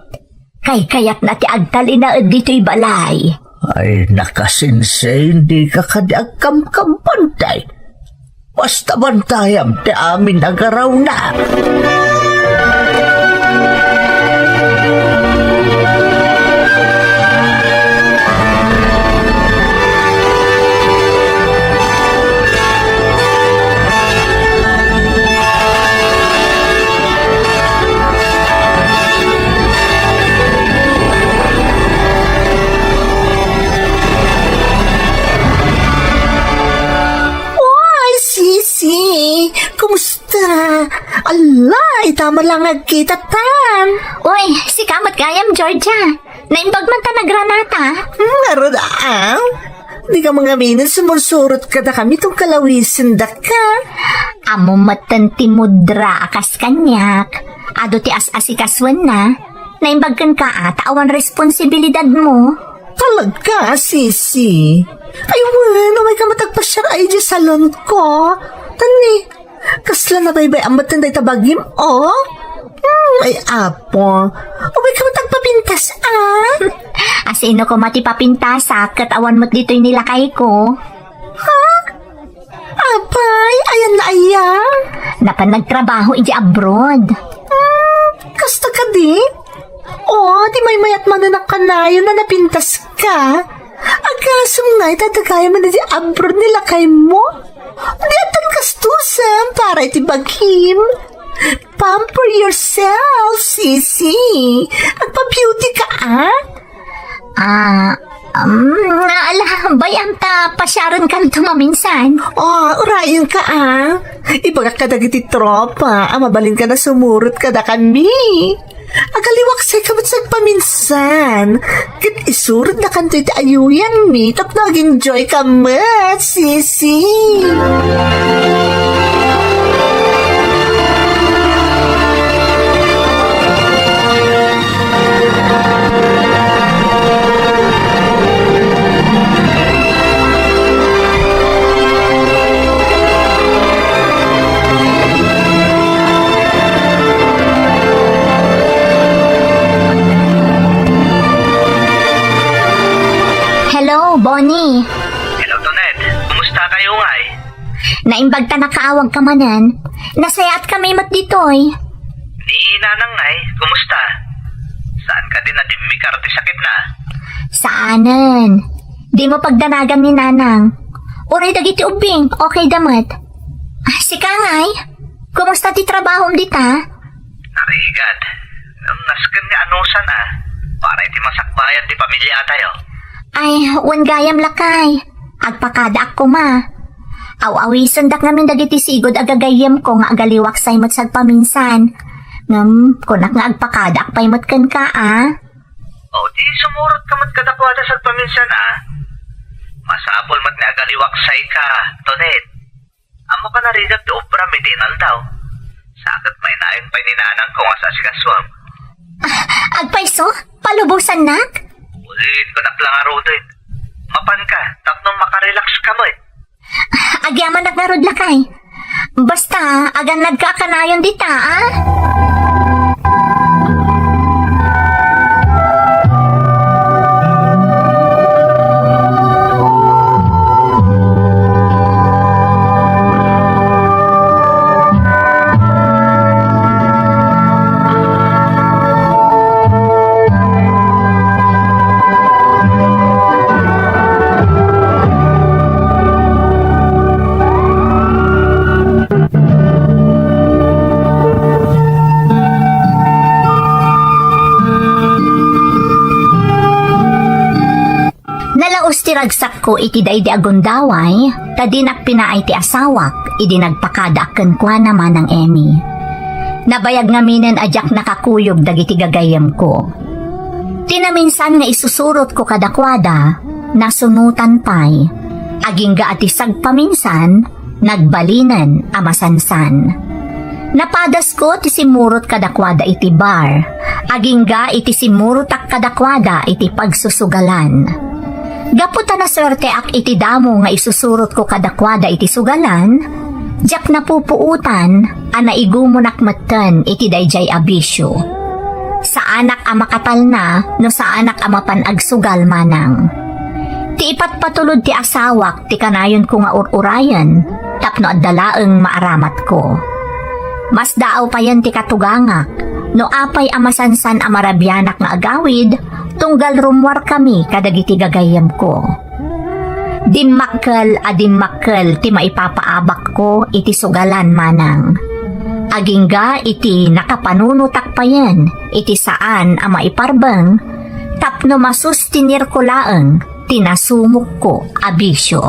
Kaykayatna ti agtalinaed ditoy balay. Ay, Kasinsen, dika kadi agkamkampan, tay. Basta bantayam ti amin a garawna. Oy, Sisi! Kumusta? Alay, tama lang nagkitatan. Uy, sika met gayam, Georgia. Naimbag man ta nagranata. Hmm, ngarud, ah? Dika mangaminen, sumursurot kadakami tunggal awisen daka. Ammo metten ti mudra a kas kaniak. Adu ti as-asikasuenna. Naimbag kenka a ta awan responsibilidadmo. Talaga, Sisi? Ay, wen, umay ka met agpasiar idiay salon ko. Tani, kasla nabaybay-am metten dayta bagim, oh? Hmm, ay, apo. Umay ka met agpapintas, ah? Asino koma ti papintasak ket awan met ditoy ni lakayko? Ha? Apay, ayanna aya? Napan nagtrabaho idiay abroad. Hmm, kasta kadi? O, di maymayat manen a kanayon a napintaska. Agasem ngay ta dagayam man idiay abroad ni lakaymo? Di addan gastusen para iti bagim. Pamper yourself, Sisi. Agpa-beauty ka, ah? Ah, Um, ala, bay-am ta pasiarenkanto maminsan. Oh, urayenka, ah. Ibagak kadagiti tropa a mabalinka a sumurot kadakami. Agaliwaksayka met sagpaminsan. Ket isurotnakanto iti ayuyangmi tapno ag-enjoyka met, sisi. Hello, Bonnie. Hello, Tonet. Kumusta kayo, ngay? Naimbag ta nakaawagka manen. Nasayaat kami met ditoy. Ni Nanang, ngay, kumusta? Saan ka din nadimmikar ti sakit na? Saanen. Dimo pagdanagan ni Nanang. Uray dagiti ubbing, okay da met. Ah, sika, ngay? Kumusta ti trabahom dita? Narigat. Nasken nga anusan, ah. Para iti masakbayan ti pamiliatayo. Ay, wen gayam, lakay. Agpakadaak koma. Aw-awisendak ngamin dagiti sigud a gagayyemko nga agaliwaksay met sagpaminsan. Ngem, kunak nga agpakadaak pay met kenka, a? O, di sumurot ka met kadakuada sagpaminsan, a? Masapul met nga agaliwaksayka, Tonet. Ammok a narigat ti obram iti inaldaw. Sa ket mainayon pay ni Nanangko nga saasikasuam. Ah, agpayso? Palubosannak? Wen, kunak la ngaruden. Mapanka, tapno makarelax ka met. Agyamanak ngarud, lakay. Basta, agannadka a kanayon dita, a? Nalaus ti ragsakko iti daydi a gundaway, ta dinak pinaay ti asawak idi nagpakadaak kenkuana, Manang Emmy. Nabayag ngaminen a diak nakakuyog dagiti gagayyemko. Ti naminsan nga isusurotko kadakuada, nasunotan pay. Agingga a ti sagpaminsan, nagbalinen a masansan. Napadasko ti simmurot kadakuada iti bar, agingga iti simmurotak kadakuada iti pagsusugalan. Gapu ta nasuerteak iti damo nga isusurotko kadakuada iti sugalan, diak napupuotan a naigumonak metten iti daydiay a bisio. Saanak a makatalna no saanak a mapan agsugal, Manang. Ti ipatpatulod ti asawak ti kanayonko nga ur-urayen tapno adda laeng maaramatko. Masdaaw payen ti katugangak no apay a masansan a marabianak nga agawid tunggal rummuarkami kadagiti gagayyemko. Dimmakkel a dimmakkel ti maipapaabakko iti sugalan, Manang. Agingga iti nakapanunotak payen iti saan a maiparbeng tapno masustinirko laeng ti nasumokko a bisio.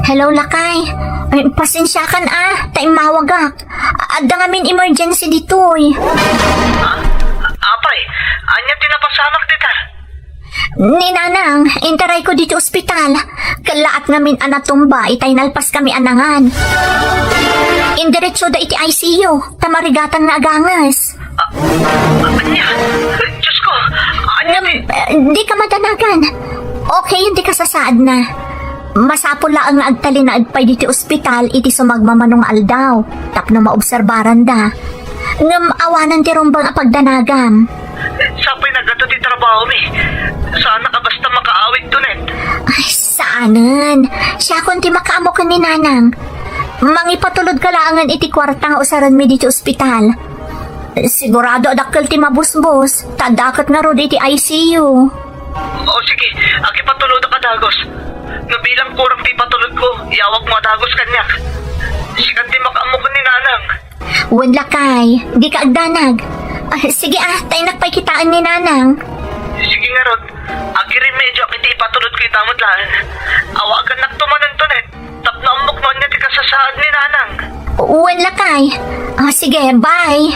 Hello, lakay. Ay, pasensiakan, a, ta immawagak. Adda ngamin emergency ditoy. Ha? Apay, ania ti napasamak dita? Ni Nanang, intarayko ditoy ospital. Kellaat ngamin a natumba itay nalpaskami a nangan. Indiretsoda iti I C U, ta marigatan nga aganges. A-, a-, ania? Diyos ko, ania ti? Ngem, eh, dika madanagan. Okay, dika sasaadna. Masapul laeng nga agtalinaed pay ditoy ospital iti sumagmamano nga aldaw tapno maobserbaranda. Ngem awanen ti rumbeng a pagdanagam. Sapay naggato ti trabahomi. Saanak a basta makaawid, Tonet. Ay, saanen. Siakon ti makaammo ken ni Nanang. Mangipatulodka laengen iti kuarta nga usarenmi ditoy ospital. Sigurado a dakkel ti mabusbos, ta adda ket ngarud iti I C U. O sige, agipatulodka a dagus. No bilang kurang ti ipatulodko, iyawagmo a dagus kaniak. Sika ti makaammo ken ni Nanang. Wen, lakay, dika agdanag. Ah, sige, ah, ta innak pay kitaen ni Nanang. Sige ngarud, agiremedioak iti ipatulodko ita met laeng. Awagannakto manen, Tonet, tapno ammok no ania ti kasasaad ni Nanang. Wen, lakay. Ah, sige, bye.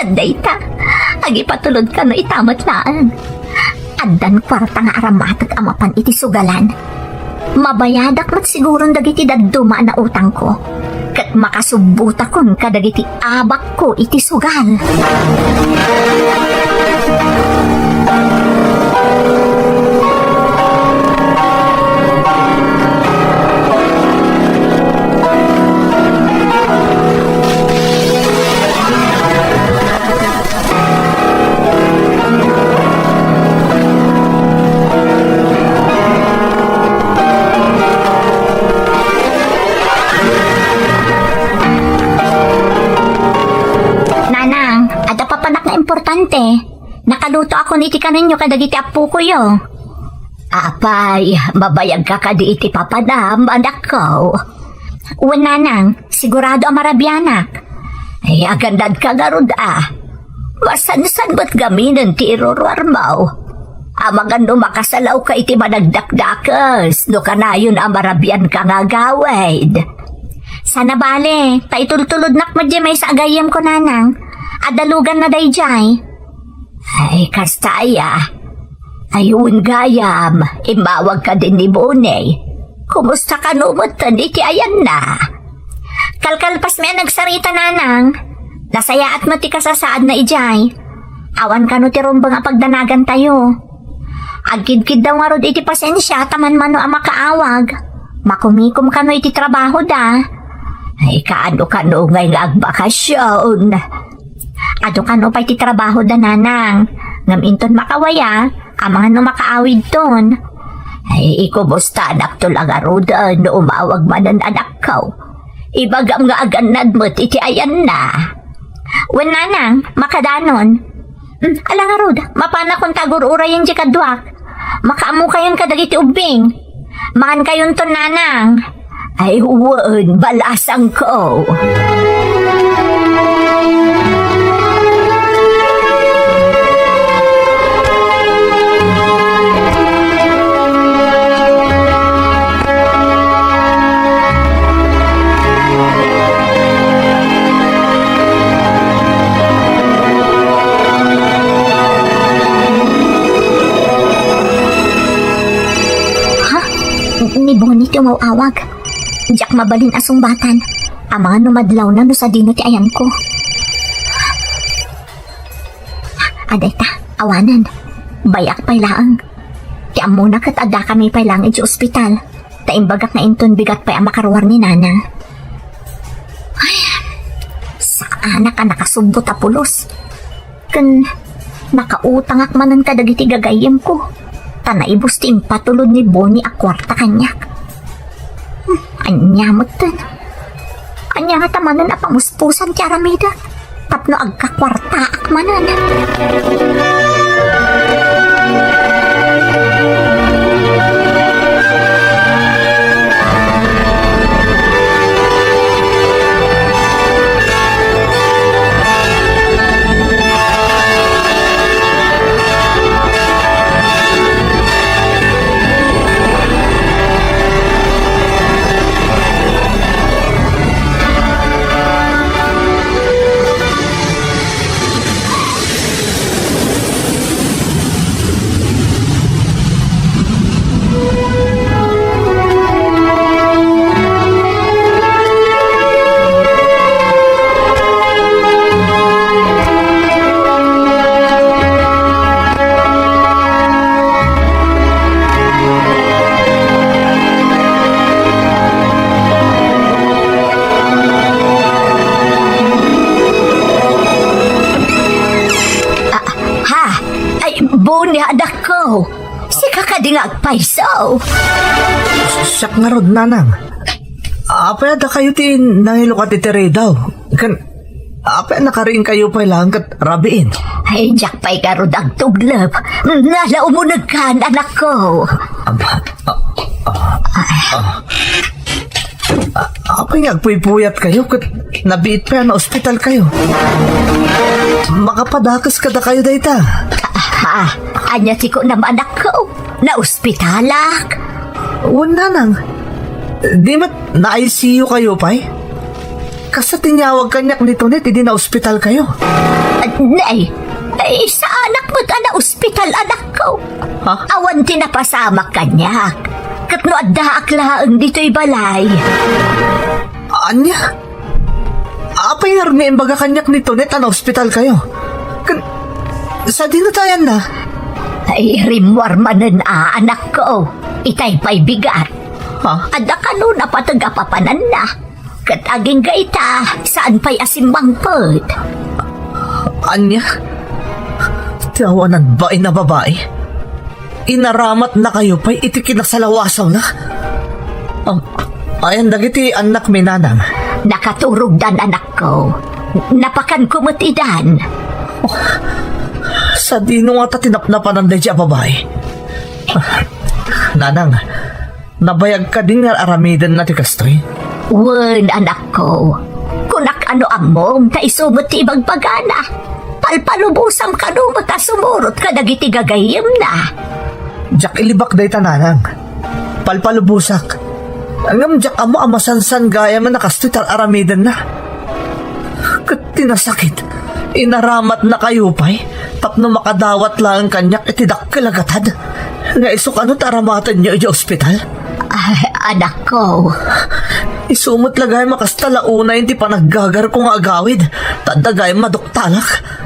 Adda ita, agipatulodka no ita met laeng. Addan kuarta nga aramatek a mapan iti sugalan. Mabayadak met siguron dagiti dadduma a nautangko, ket makasubbotakon kadagiti abakko iti sugal. Nanang, adda papanak nga importante. Nakalutoakon iti kanenyo kadagiti appokoyo. Apay, mabayagka kadi iti papanam, anakko? Wen, Nanang, sigurado a marabianak. Ay, agannadka ngarud a. Masansan met gaminen ti iruruarmo. Amangan no makasalawka iti managdakdakes, no kanayon a marabianka nga agawid. Saan a bale, ta itultulodnak met diay maysa a gayyemko, Nanang. Adaluganna daydiay. Ay, kasta aya. Ay, wen gayam, immawag kadin ni Bonnie. Kumusta kano metten iti ayanna? Kalkalpasmi a nagsarita, Nanang. Nasayaat met ti kasasaadna idiay. Awan kano ti rumbeng a pagdanagantayo. Agkidkiddaw ngarud iti pasensia ta manmano a makaawag. Makumikom kano iti trabahoda. Ay, kaano kano ngay nga agbakasyon? Adu kano pay ti trabahoda, Nanang. Ngem inton makawaya, amangan no makaawidton. Ay, ikumustanakto la ngaruden no umawag manen, anakko. Ibagam nga agannad met iti ayanna. Wen, Nanang, makadanon. Hmm, ala ngarud, mapanakon ta agur-urayen diay kaduak. Makaammokayon kadagiti ubbing. Mangankayonton, Nanang. Ay, wen, balasangko. Ha? Ni Bonnie ti umaw-awag. Diak mabalin a sungbatan. Amangan no madlawna no sadino ti ayanko. Adda ita, awanen. Bay-ak pay laeng. Ti ammona ket addakami pay laeng idiay ospital, ta imbagak nga inton bigat pay a makaruar ni Nana. Ay, saanak a nakasubbot a pulos. Ken nakautangak manen kadagiti gagayyemko, ta naibus ti impatulod ni Bonnie a kuarta kaniak. Hmm, ania metten? Ania ngata manen a pamuspusan ti aramidek tapno agkakuartaak manen? Ah, ha? Ay, Bonnie, adakko. Sika kadi nga agpayso. Siak ngarud, nanang. Apay a dakayo ti nangilukat iti ridaw? Ken, apay a nakariingkayo pay laeng ket rabiin? Ay, diak pay ngarud agtublep. Nala umunegkan, anakko. Aba, ah, ah, ah. A-, apay nga agpuypuyatkayo ket nabiit pay a naospitalkayo? Makapadakes kadakayo dayta. Ah, ania ti kunam, anakko? Naospitalak? Wen, nanang. Di met na-I C U kayo pay? Kasta ti inyawag kaniak ni Tonet idi naospitalkayo. Ah, nay, ay, saanak met a naospital, anakko. Ha? Awan ti napasamak kaniak. Ket no addaak laeng ditoy balay. Ania? Apay ngarud nga imbaga kaniak ni Tonet a naospitalkayo? Ken, sadino ti ayanna? Ay, rimmuar manen a, anakko. Itay pay bigat. Ha? Adda kano napateg a papananna. Ket agingga ita, saan pay a simmangpet. Ania? Ti awanan bain a babai? Inaramatnakayo pay iti kinasalawasanna? Am, ayan dagiti annakmi, nanang? Nakaturogdan, anakko. Napakanko met idan. Oh, sadino ngata ti napnapanan daydi a babai? Ah, nanang, nabayag kadi nga ar-aramidenna ti kastoy? Wen, anakko. Kunak a no ammom, ta isu met ti ibagbagana. Palpalubosam kano met a sumurot kadagiti gagayyemna. Diak ilibak dayta, nanang. Palpalubosak. Ngem diak ammo a masansan gayam a kastoy ti ar-aramidenna. Ket ti nasakit, inaramatnakayo pay tapno makadawat laeng kaniak iti dakkel a gatad nga isu kano ti aramatenyo idiay ospital. Ah, anakko. Isu met la gayam a kasta la unay ti panaggagarko nga agawid, ta adda gayam maduktalak.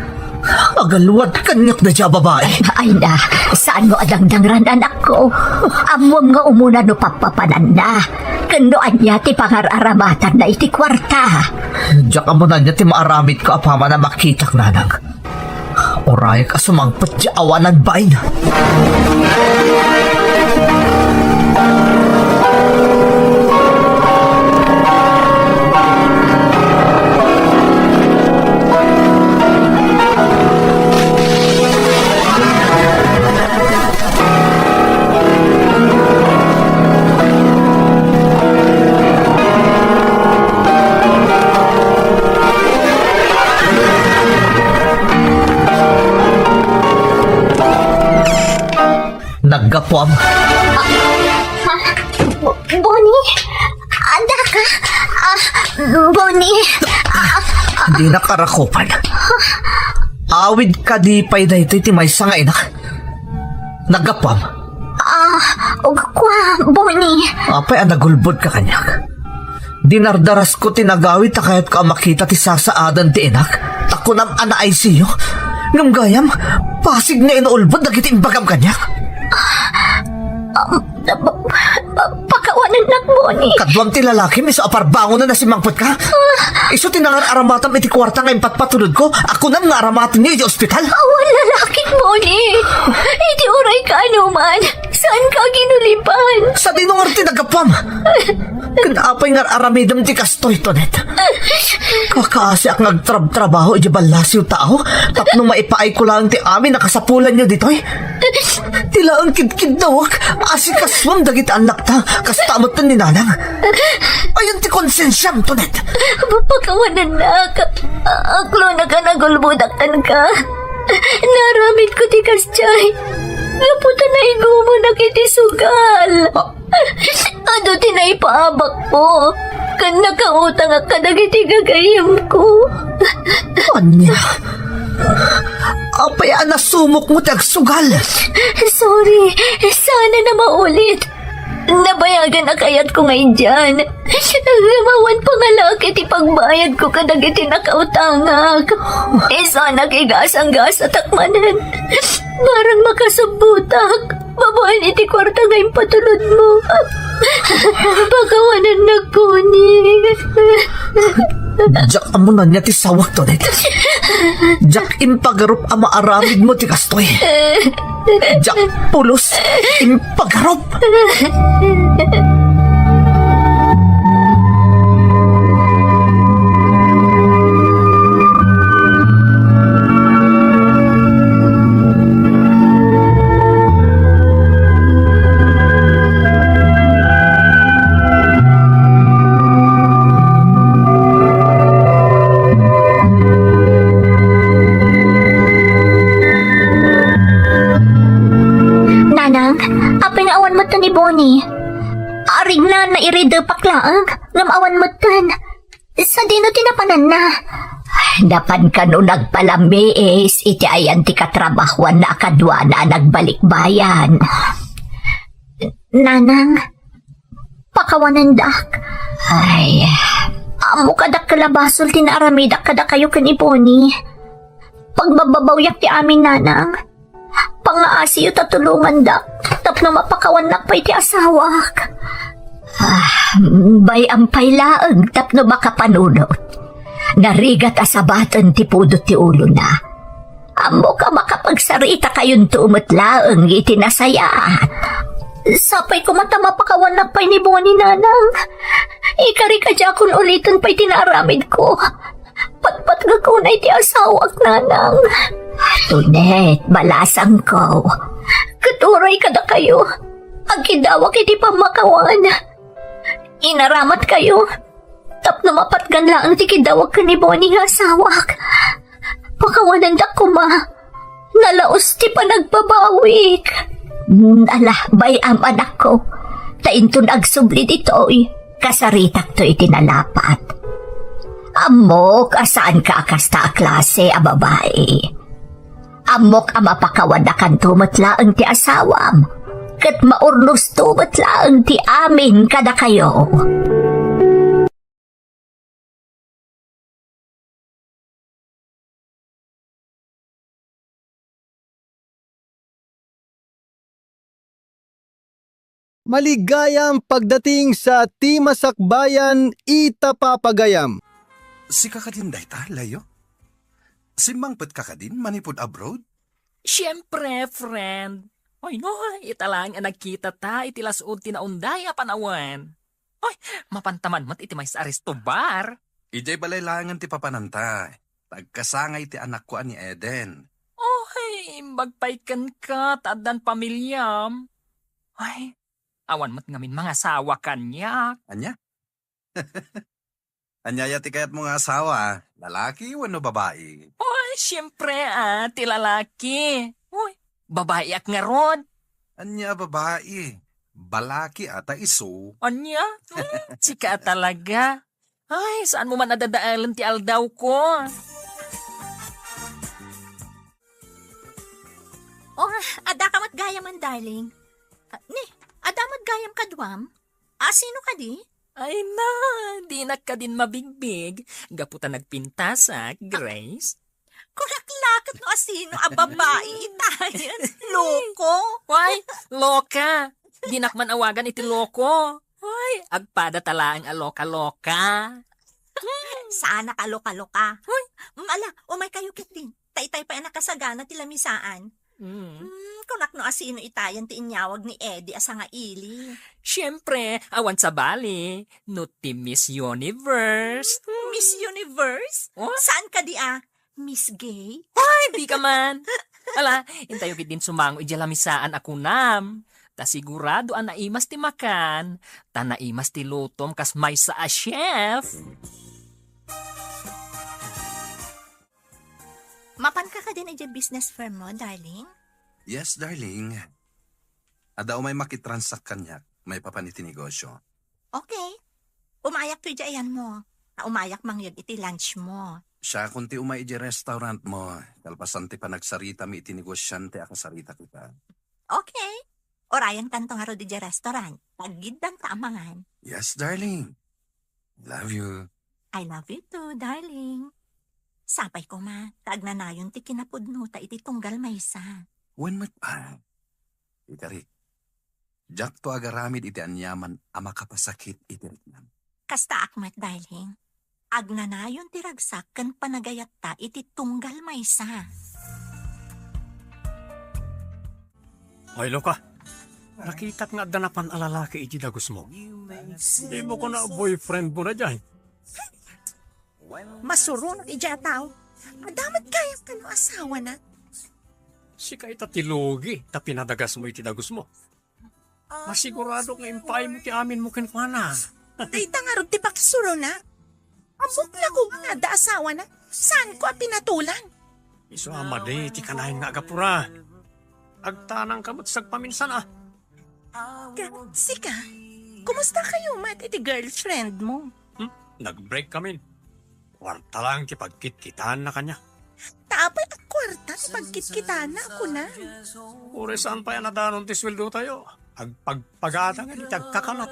Agalwad kaniak daydi a babai. Ay na, saanmo a dangdangran, anakko? Ammom nga umuna no pappapananna. Ken no ania ti pangar-aramatanna iti kuarta. Diak ammo no ania ti maaramidko apaman a makitak, nanang. Uray a sumangpet ti awanan bain. Naggapuam. Ha? Bo-, Bonnie? Adda ka? Ah, Bonnie? Ah, ah. Dinak arakupan. Awid kadi pay daytoy ti maysa nga ina? Naggapuam? Ah, ug kua, Bonnie. Apay a nagulbodka kaniak? Dinardarasko ti nagawid ta kayatko a makita ti sasaadan ti inak, ta kunam a na-I C U. Ngem gayam, pasig nga inaulbod dagiti imbagam kaniak. Ah, pa-, pa-, pakawanennak, Bonnie. Kaduam ti lalakim isu a parbangonen a simmangpetka? Ah. Isu ti nangar-aramatam iti kuarta nga impatpatulodko a kunam nga aramatenyo iti ospital? Awan lalakik, Bonnie. Iti uray kaanoman, saanka a ginulipan. Sadino ngarud ti naggapuam? Ken apay nga ar-aramidem ti kastoy, Tonet? Kakaasiak nga agtrabtrabaho idiay ballasiw tao tapno maipaayko laeng ti amin a kasapulanyo ditoy? Ti laeng kidkiddawek, asikasuem dagiti annakta, kasta met ni nanang. Ayan ti konsensiam, Tonet. Pakawanennak. Aklonak a nagulbodak kenka. Naaramidko ti kasdiay gapu ta naigumonak iti sugal. Ah. Adu ti naipaabakko, ken nakautangak kadagiti gagayyemko. Ania? Apay a nasumokmo ti agsugal? Sorry, saan a maulit. Nabayagan a kayatko nga idian. Ngem awan pangalak iti pagbayadko kadagiti nakautangak. Isu a nakigasanggasatak manen. Barang makasubbotak babaen iti kuarta nga impatulodmo. Pakawanennak, Bonnie. Diak ammo no ania ti sawak, Tonet. Diak impagarup a maaramidmo ti kastoy. Diak pulos impagarup. Nanang, apay nga awan met ni Bonnie? Arigna, nairidepak laeng, ngem awan metten. Sadino ti napananna? Napan kano nagpalammiis iti ayan ti katrabahuanna a kaduana a nagbalikbayan. Nanang, pakawanendak. Ay. Ammok a dakkel a basol ti naaramidak kadakayo ken ni Bonnie. Pagbabbabawyak ti amin, Nanang. Pangngaasiyo ta tulongandak tapno mapakawannak pay ti asawak. Ah, bay-am pay laeng tapno makapanunot. Narigat a sabaten ti pudot ti ulona. Ammok a makapagsaritakayonto met laeng iti nasayaat. Sapay koma ta mapakawannak pay ni Bonnie, Nanang. Ikari kadiakon uliten pay ti naaramidko. Patpatgek unay ti asawak, Nanang. Tonet, balasangko. Ket uray kadakayo, agkidawak iti pammakawan. Inaramatkayo tapno mapatgan laeng ti kidawak ken ni Bonnie nga asawak. Pakawanendak koma. Nalaus ti panagbabawik. Mm, ala, bay-am, anakko. Ta inton agsubli ditoy, kasaritakto iti nalapat. Ammok a saanka a kasta a klase a babai. Ammok a mapakawannakanto met laeng ti asawam, ket maurnosto met laeng ti amin kadakayo. Maligayam pagdating sa ti masakbayan ita papagayam. Sika kadin dayta, Leo? Simmangpetka kadin manipud abroad? Siempre, friend. Oy, no, ita laeng a nagkita ta iti las-ud ti naunday a panawen. Oy, mapantaman met iti maysa a resto bar. Idiay balay laengen ti papananta. Ta agkasangay ti anakko a ni Eden. Oy, imbag pay kenka ta addan pamiliam. Ay, awan met ngamin mangasawa kaniak. Ania? Ania aya ti kayatmo nga asawa? Lalaki wenno babai? Oy, siempre, ah, ti lalaki. Oy, babaiak ngarud. Ania a babai? Balaki a ta isu. Ania? Hmm, sika a talaga. Ay, saanmo man a dadaelen ti aldawko. Oh, addaka met gayamen, darling. Ah, ni, adda met gayam kaduam? Ah, sino kadi? Ay na, dinak kadin mabigbig. Gapu ta nagpintasak, Grace. Kunak la ket no asino a babai itayen. Loko. Why? Loka. Dinak man awagan iti loko. Why? Agpada ta laeng a loka-loka. Saanak a loka-loka. Hoy. Mm, ala, umay kayo ketdin. Ta itay pay a nakasagana ti lamisaan. Mm. Hmm, kunak no asino itayen ti inyawag ni Eddie a sangaili. Siempre, awan sabali, no ti Miss Universe. Miss Universe? Oh? Saan kadi a? Miss Gay? Ay, dika man. Ala, intayo ketdin sumango idiay lamisaan a kunam. Ta sigurado a naimas ti makan, ta naimas ti lutom kas maysa a chef. Mapanka kadin idiay business firm mo, darling? Yes, darling. Adda umay makitransak kaniak, maipapan iti negosyo. Okay. Umayak to idiay ayanmo. Ta umayak mangyeg iti lunch mo. Siakon ti umay idiay restaurant mo, kalpasan ti panagsaritami iti negosiante a kasaritak ita. Okay. Urayenkanto ngarud idiay restaurant. Aggiddanta a mangan. Yes, darling. Love you. I love you too, darling. Sapay koma, ta agnanayon ti kinapudnota iti tunggal maysa. Wen met pay. Ikarik, diakto agaramid iti aniaman a makapasakit iti riknam. Kastaak met, darling. Agnanayon ti ragsak ken panagayatta iti tunggal maysa. Hoy, Luka. Nakitak nga adda napan a lalaki iti dagusmo. Dimo kuna boyfriend mo na diay. Masuronak idiay a tao. Adda met gayam kano asawana. Sika ita ti lugi ta pinadagasmo iti dagusmo. Masigurado nga impaaymo ti aminmo kenkuana. Dayta ngarud ti pakisuronak. Ammok la koma nga adda asawana. Saanko a pinatolan. Isu a madi ti kanayon nga agapura. Agtanangka met sagpaminsan a. Ka, sika, kumusta kayo met iti girlfriend mo? Hmm? Nag-break kami. Kuarta lang ti pagkitkitaanna kaniak. Ta apay a kuarta ti pagkitkitaanna a kunam? Uray saan pay a nadanon ti sueldotayo. Agpagpagatangan iti agkakanat.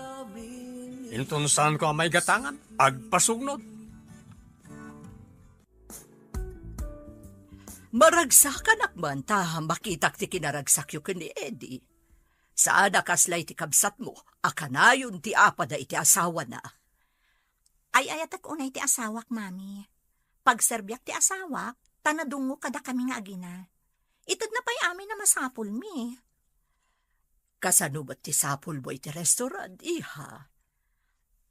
Inton saanko a maigatangan, agpasugnod. Maragsakanak man ta makitak ti kinaragsakyo ken ni Eddie. Saan a kasla iti kabsatmo a kanayon ti apada iti asawana. Ay-ayatek unay ti asawak, Mami. Pagserbiak ti asawak, ta nadungngo kadakami nga agina. Itedna pay amin a masapulmi. Kasano met ti sapulmo iti restaurant, iha?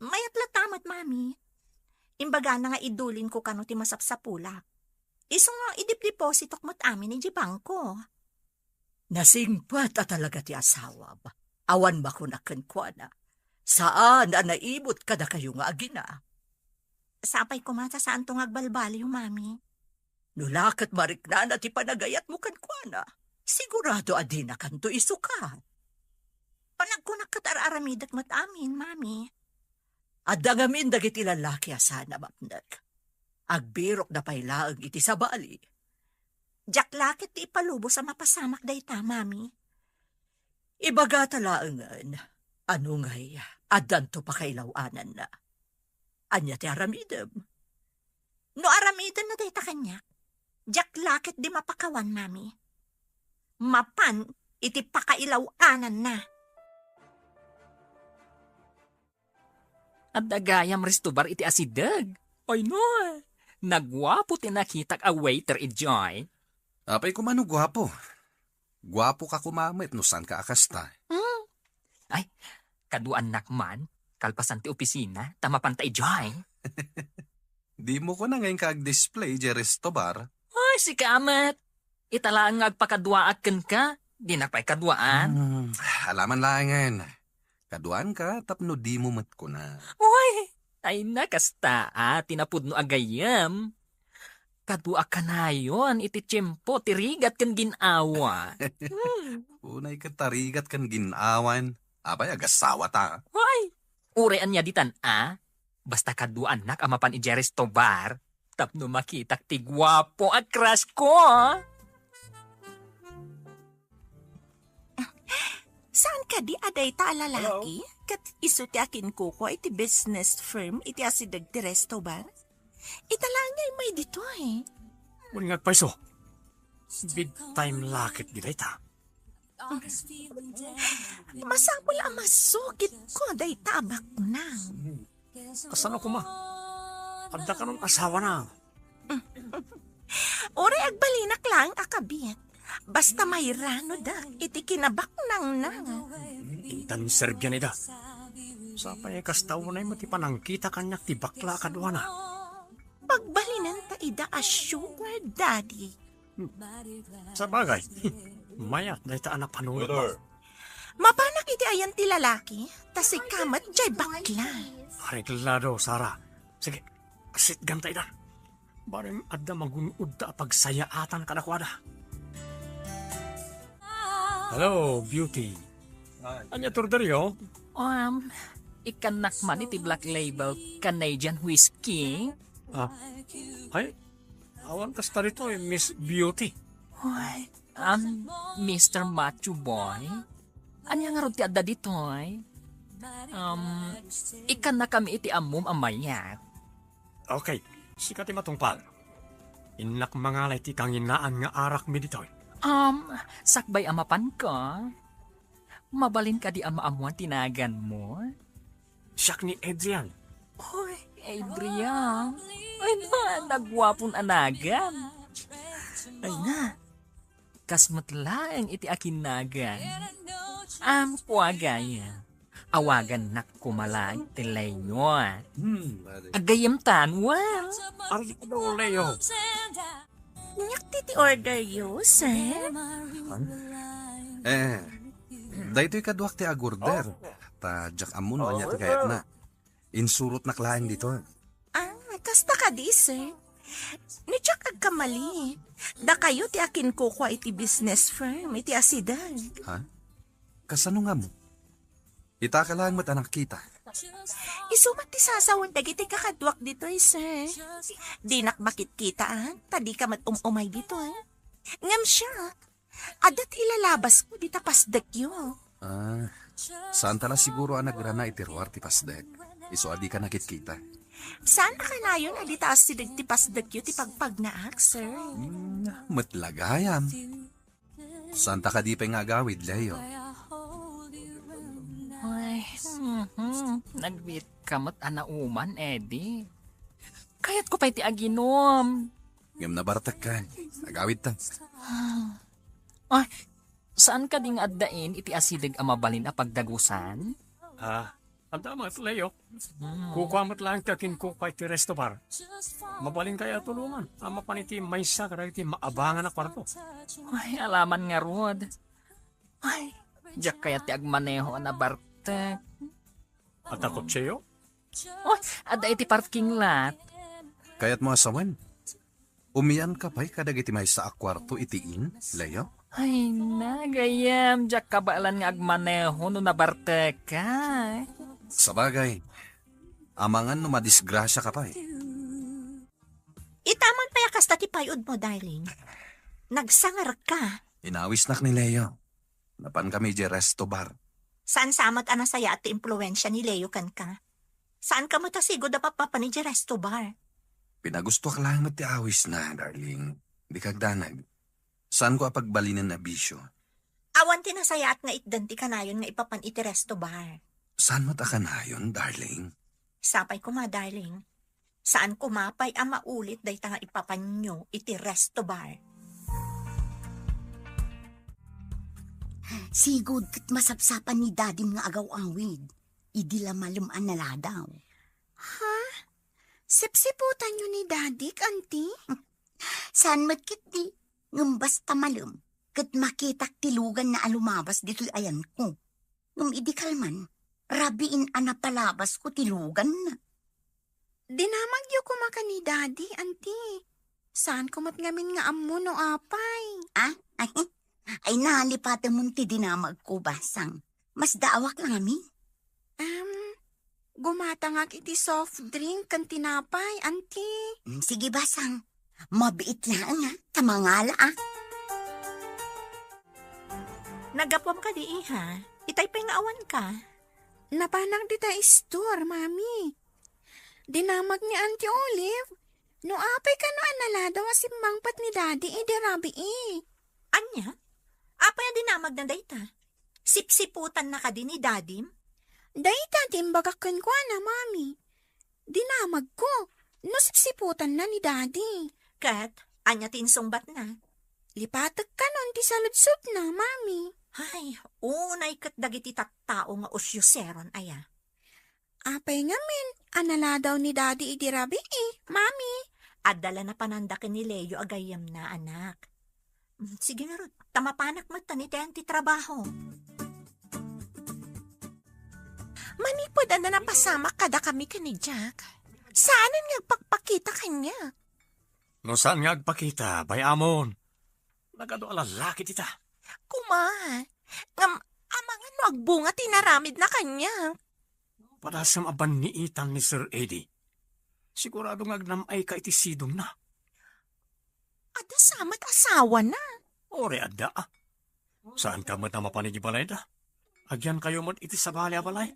Mayat latta met, Mami. Imbagana nga idulinko kano ti masapsapulak. Isu nga idipdepositok met amin idiay bangko. Nasingpet a talaga ti asawam. Awan makunak kenkuana. Saan a naimut kadakayo nga agina. Sapay koma ta saanto nga agbalbaliw, Mami. No la ket mariknana ti panagayatmo kenkuana, sigurado a dinakanto isukat. Panagkunak ket ar-aramidek met amin, Mami. Adda ngamin dagiti lalaki a saan a mapnek. Agbirokda pay laeng iti sabali. Diak la ket ti ipalubos a mapasamak dayta, Mami. Ibagata laengen, ano ngay, addanto pakailaw-ananna. Ania ti aramidem? No aramidenna dayta kaniak, diak la ket di mapakawan, Mami. Mapan iti pakailaw-ananna. Adda gayam restobar iti asideg. Ay, no. Naguapo ti nakitak a waiter idiay. Apay koma no guapo? Guapoka koma met no saanka a kasta. Hmm. Ay, kaduaannak man, kalpasan ti opisina, ta mapanta idiay. Dimo kuna nga inka ag-display idiay restobar? Ay, sika met. Ita laeng nga agpakaduaak kenka, dinak pay kaduaan. Hmm, alaman laengen. Kaduaanka tapno dimo met kuna. Uy, ay na, kasta a ti napudno a gayyem. Kaduak kanayon iti tiempo ti rigat ken gin-awa. Hmm. Unay ket ta rigat ken gin-awan. Apay, agasawata. Uy, uray ania ditan a? Basta kaduaannak a mapan idiay restobar, tapno makitak ti guapo a crush ko. Saan kadi a dayta a lalaki? Hello? Ket isu ti akinkukua iti business firm iti asideg ti restobar? Ita laeng nga immay ditoy. Wen nga agpayso. Big time la ket dayta. Masapul a masukitko dayta a baknang. Kasano koma? Adda kanon asawana? Uray agbalinak laeng a kabit. Basta mairanodak iti kinabaknangna. Intan serbian ida. Sapay kasta unay met ti panangkita kaniak ti bakla a kaduana. Pagbalinenta ida a sugar daddy. Sabagay, mayat dayta a napanunotka. Waiter. Mapanak iti ayan ti lalaki, ta sika met jay bakla. Areglado, Sara. Sige, sitganta ida. Barem adda magun-odta a pagsayaatan kadakuada. Hello, beauty. Ania ti orderyo? Um, ikkannak man iti Black Label Canadian Whiskey. Ah, ay, awan kasta ditoy, Miss Beauty. Uy, um, Mister Macho Boy? Ania ngarud ti adda ditoy? Um, ikkannakami iti ammom a mayat. Okay, sika ti matungpal. Innak mangala iti kanginaan nga arakmi ditoy. Um, sakbay a mapanka, mabalin kadi a maammuan ti naganmo? Siak ni Adrian. Uy, Adrian. Ay na, naguapon a nagan. Ay na, kas met laeng iti akin nagan. Am, kua gayam. Awagannak koma laeng ti Leo. Hmm, pare. Agayam tan, wen. Arnaldo Leo. Nyak ti, ti order yo, sir? Eh, daytoy kaduak ti agorder. Ta diak ammo no ania ti kayatna. Insurotnak laeng ditoy. Ah, kasta kadi, sir? Ni diak agkamali. Dakayo ti akinkukua iti business firm, iti asideg. Ha? Kasano nga mo? Itaka laeng met a nakita. Isu met ti sasawen dagiti kakaduak ditoy, sir. Dinak makitkita, ah, ta dika met um-umay ditoy. Ngem siak, adda ti ilalabasko dita pasdekyo. Ah, saanta la siguro a nagrana iti ruar ti pasdek. Isu a dika nakitkita. Saan a kanayon a dita asideg ti pasdekyo ti pagpagnaak, sir? Hmm, met la gayam. Saanta kadi pay nga agawid, Leo? Ay, mhm. Nagbiit ka met a nauman, Eddie. Kayatko pay ti aginom. Ngem nabartekkan. Agawid ta. Ay, saan kadi nga addain iti asideg a mabalin a pagdagusan? Ah, adda met, Leo. Hmm. Kukua met laeng ti akinkukua iti resto bar. Mabalin kaya a tulongan a mapan iti maysa kadagiti maabangan a kuarto. Ay, alaman ngarud. Ay, diak kayat ti agmaneho a nabartek. Adda kotseyo? Oh, adda iti parking lot. Kayatmo a sawen? Umianka pay kadagiti maysa a kuarto iti inn, Leo? Ay na, gayam, diak kabaelan nga agmaneho no nabartekka. Sabagay, amangan no madisgrasiaka pay. Itaman pay a kasta ti pay-odmo, darling. Nagsangarka. Inawisnak ni Leo. Napankami idiay resto bar. Saan sa met a nasayaat ti impluensia ni Leo kenka? Saanka met a sigud a mapmapan idiay resto bar? Pinagustoak laeng met ti awisna, darling. Dika agdanag. Saanko a pagbalinen a bisio. Awan ti nasayaat nga itdan ti kanayon nga ipapan iti resto bar. Saan met a kanayon, darling? Sapay koma, darling. Saan koma pay a maulit dayta nga ipapanyo iti resto bar. Sigud ket masapsapan ni Dadim nga agaw-awid idi la malem a naladaw. Ha? Sipsiputanyo ni Dadik, Auntie? Saan met ketdi, ngem basta malem, ket makitak ti luganna a lumabas ditoy ayanko. Ngem idi kalman, rabiin a napalabasko ti luganna. Dinamagyo koma ken ni Daddy, Auntie. Saanko met ngamin nga ammo no apay. Ah? Ay, ay, nalipatemon ti dinamagko, Basang. Masdaawak la ngamin. Em, gumatangak iti soft drink ken tinapay, Auntie. Mm, sige, Basang. Mabiit laeng, ha? Ta mangala, ah. Naggapuam kadi, iha? Itay pay nga awanka? Napanak dita store, Mami. Dinamag ni Auntie Olive, no apay kano a naladaw a simmangpet ni Daddy idi rabii. Ania? Apay a dinamagna dayta? Sipsiputanna kadi ni Dadim? Dayta ti imbagak kenkuana, Mami. Dinamagko no sipsiputanna ni Daddy. Ket, ania ti insungbatna? Lipatek kanon ti saludsodna, Mami. Ay, unay ket dagiti tattao nga usyoseron aya. Apay ngamin a naladaw ni Daddy idi rabii, Mami? Adda la napananda ken ni Leo a gayyemna, anak. Mm, sige ngarud, ta mapanak met ta ni Ten ti trabaho. Manipud a napasamak kadakami ken ni Jack, saanen nga agpakpakita kaniak. No saan nga agpakita, bay-amon. Nagadu a lalaki dita. Kuma, ngem amangan no agbunga ti inaramidna kaniak. Padasem a banniitan ni Sir Eddie. Sigurado nga agnam-ayka iti sidongna. Adda sa met asawana. Uray adda, ah. Saanka met a mapan idiay balayda? Agyankayo met iti sabali a balay.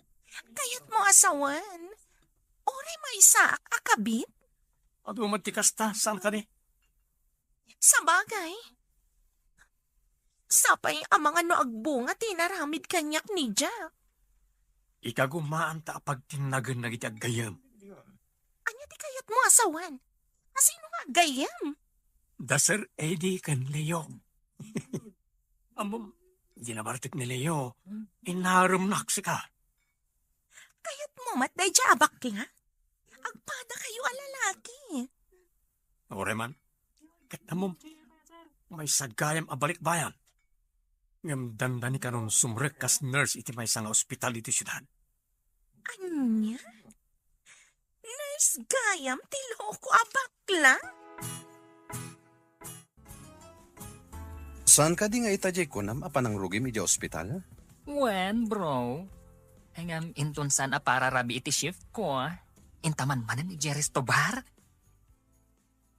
Kayatmo a sawen? Uray maysaak a kabit? Adu met ti kasta, saan kadi? Sabagay. Sapay amangan no agbunga ti inaramid kaniak ni Jack. Ikagumaanta a pagtinnagen dagiti aggayyem. Ania ti kayatmo a sawen? Asino nga aggayem? Da Sir Eddie ken Leo. Ammom, idi nabartek ni Leo, inaremnak sika. Kayatmo met daydiay a bakla? Agpadakayo a lalaki. Uray man, ket ammom, maysa gayam a balikbayan. Ngem dandani kanon sumrek kas nurse iti maysa nga ospital iti siudad. Ania? Nurse gayam ti loko a bakla? Saan kadi nga ita diay kunam a panangrugim idiay ospital? Wen, bro. Ngem inton saan a pararabii iti shift ko, intaman manen idiay resto bar?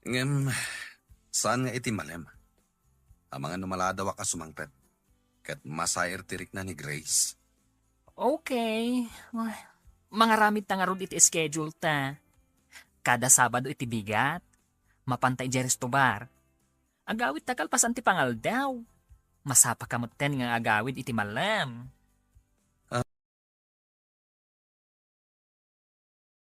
Ngem, saan nga iti malem? Amangan no maladawak a sumangpet. Ket masair ti rikna ni Grace. Okay. Mangaramid ta ngarud iti schedule ta. Kada Sabado iti bigat, mapanta idiay resto bar. Agawid ta kalpasan ti pangaldaw. Masapaka metten nga agawid iti malem.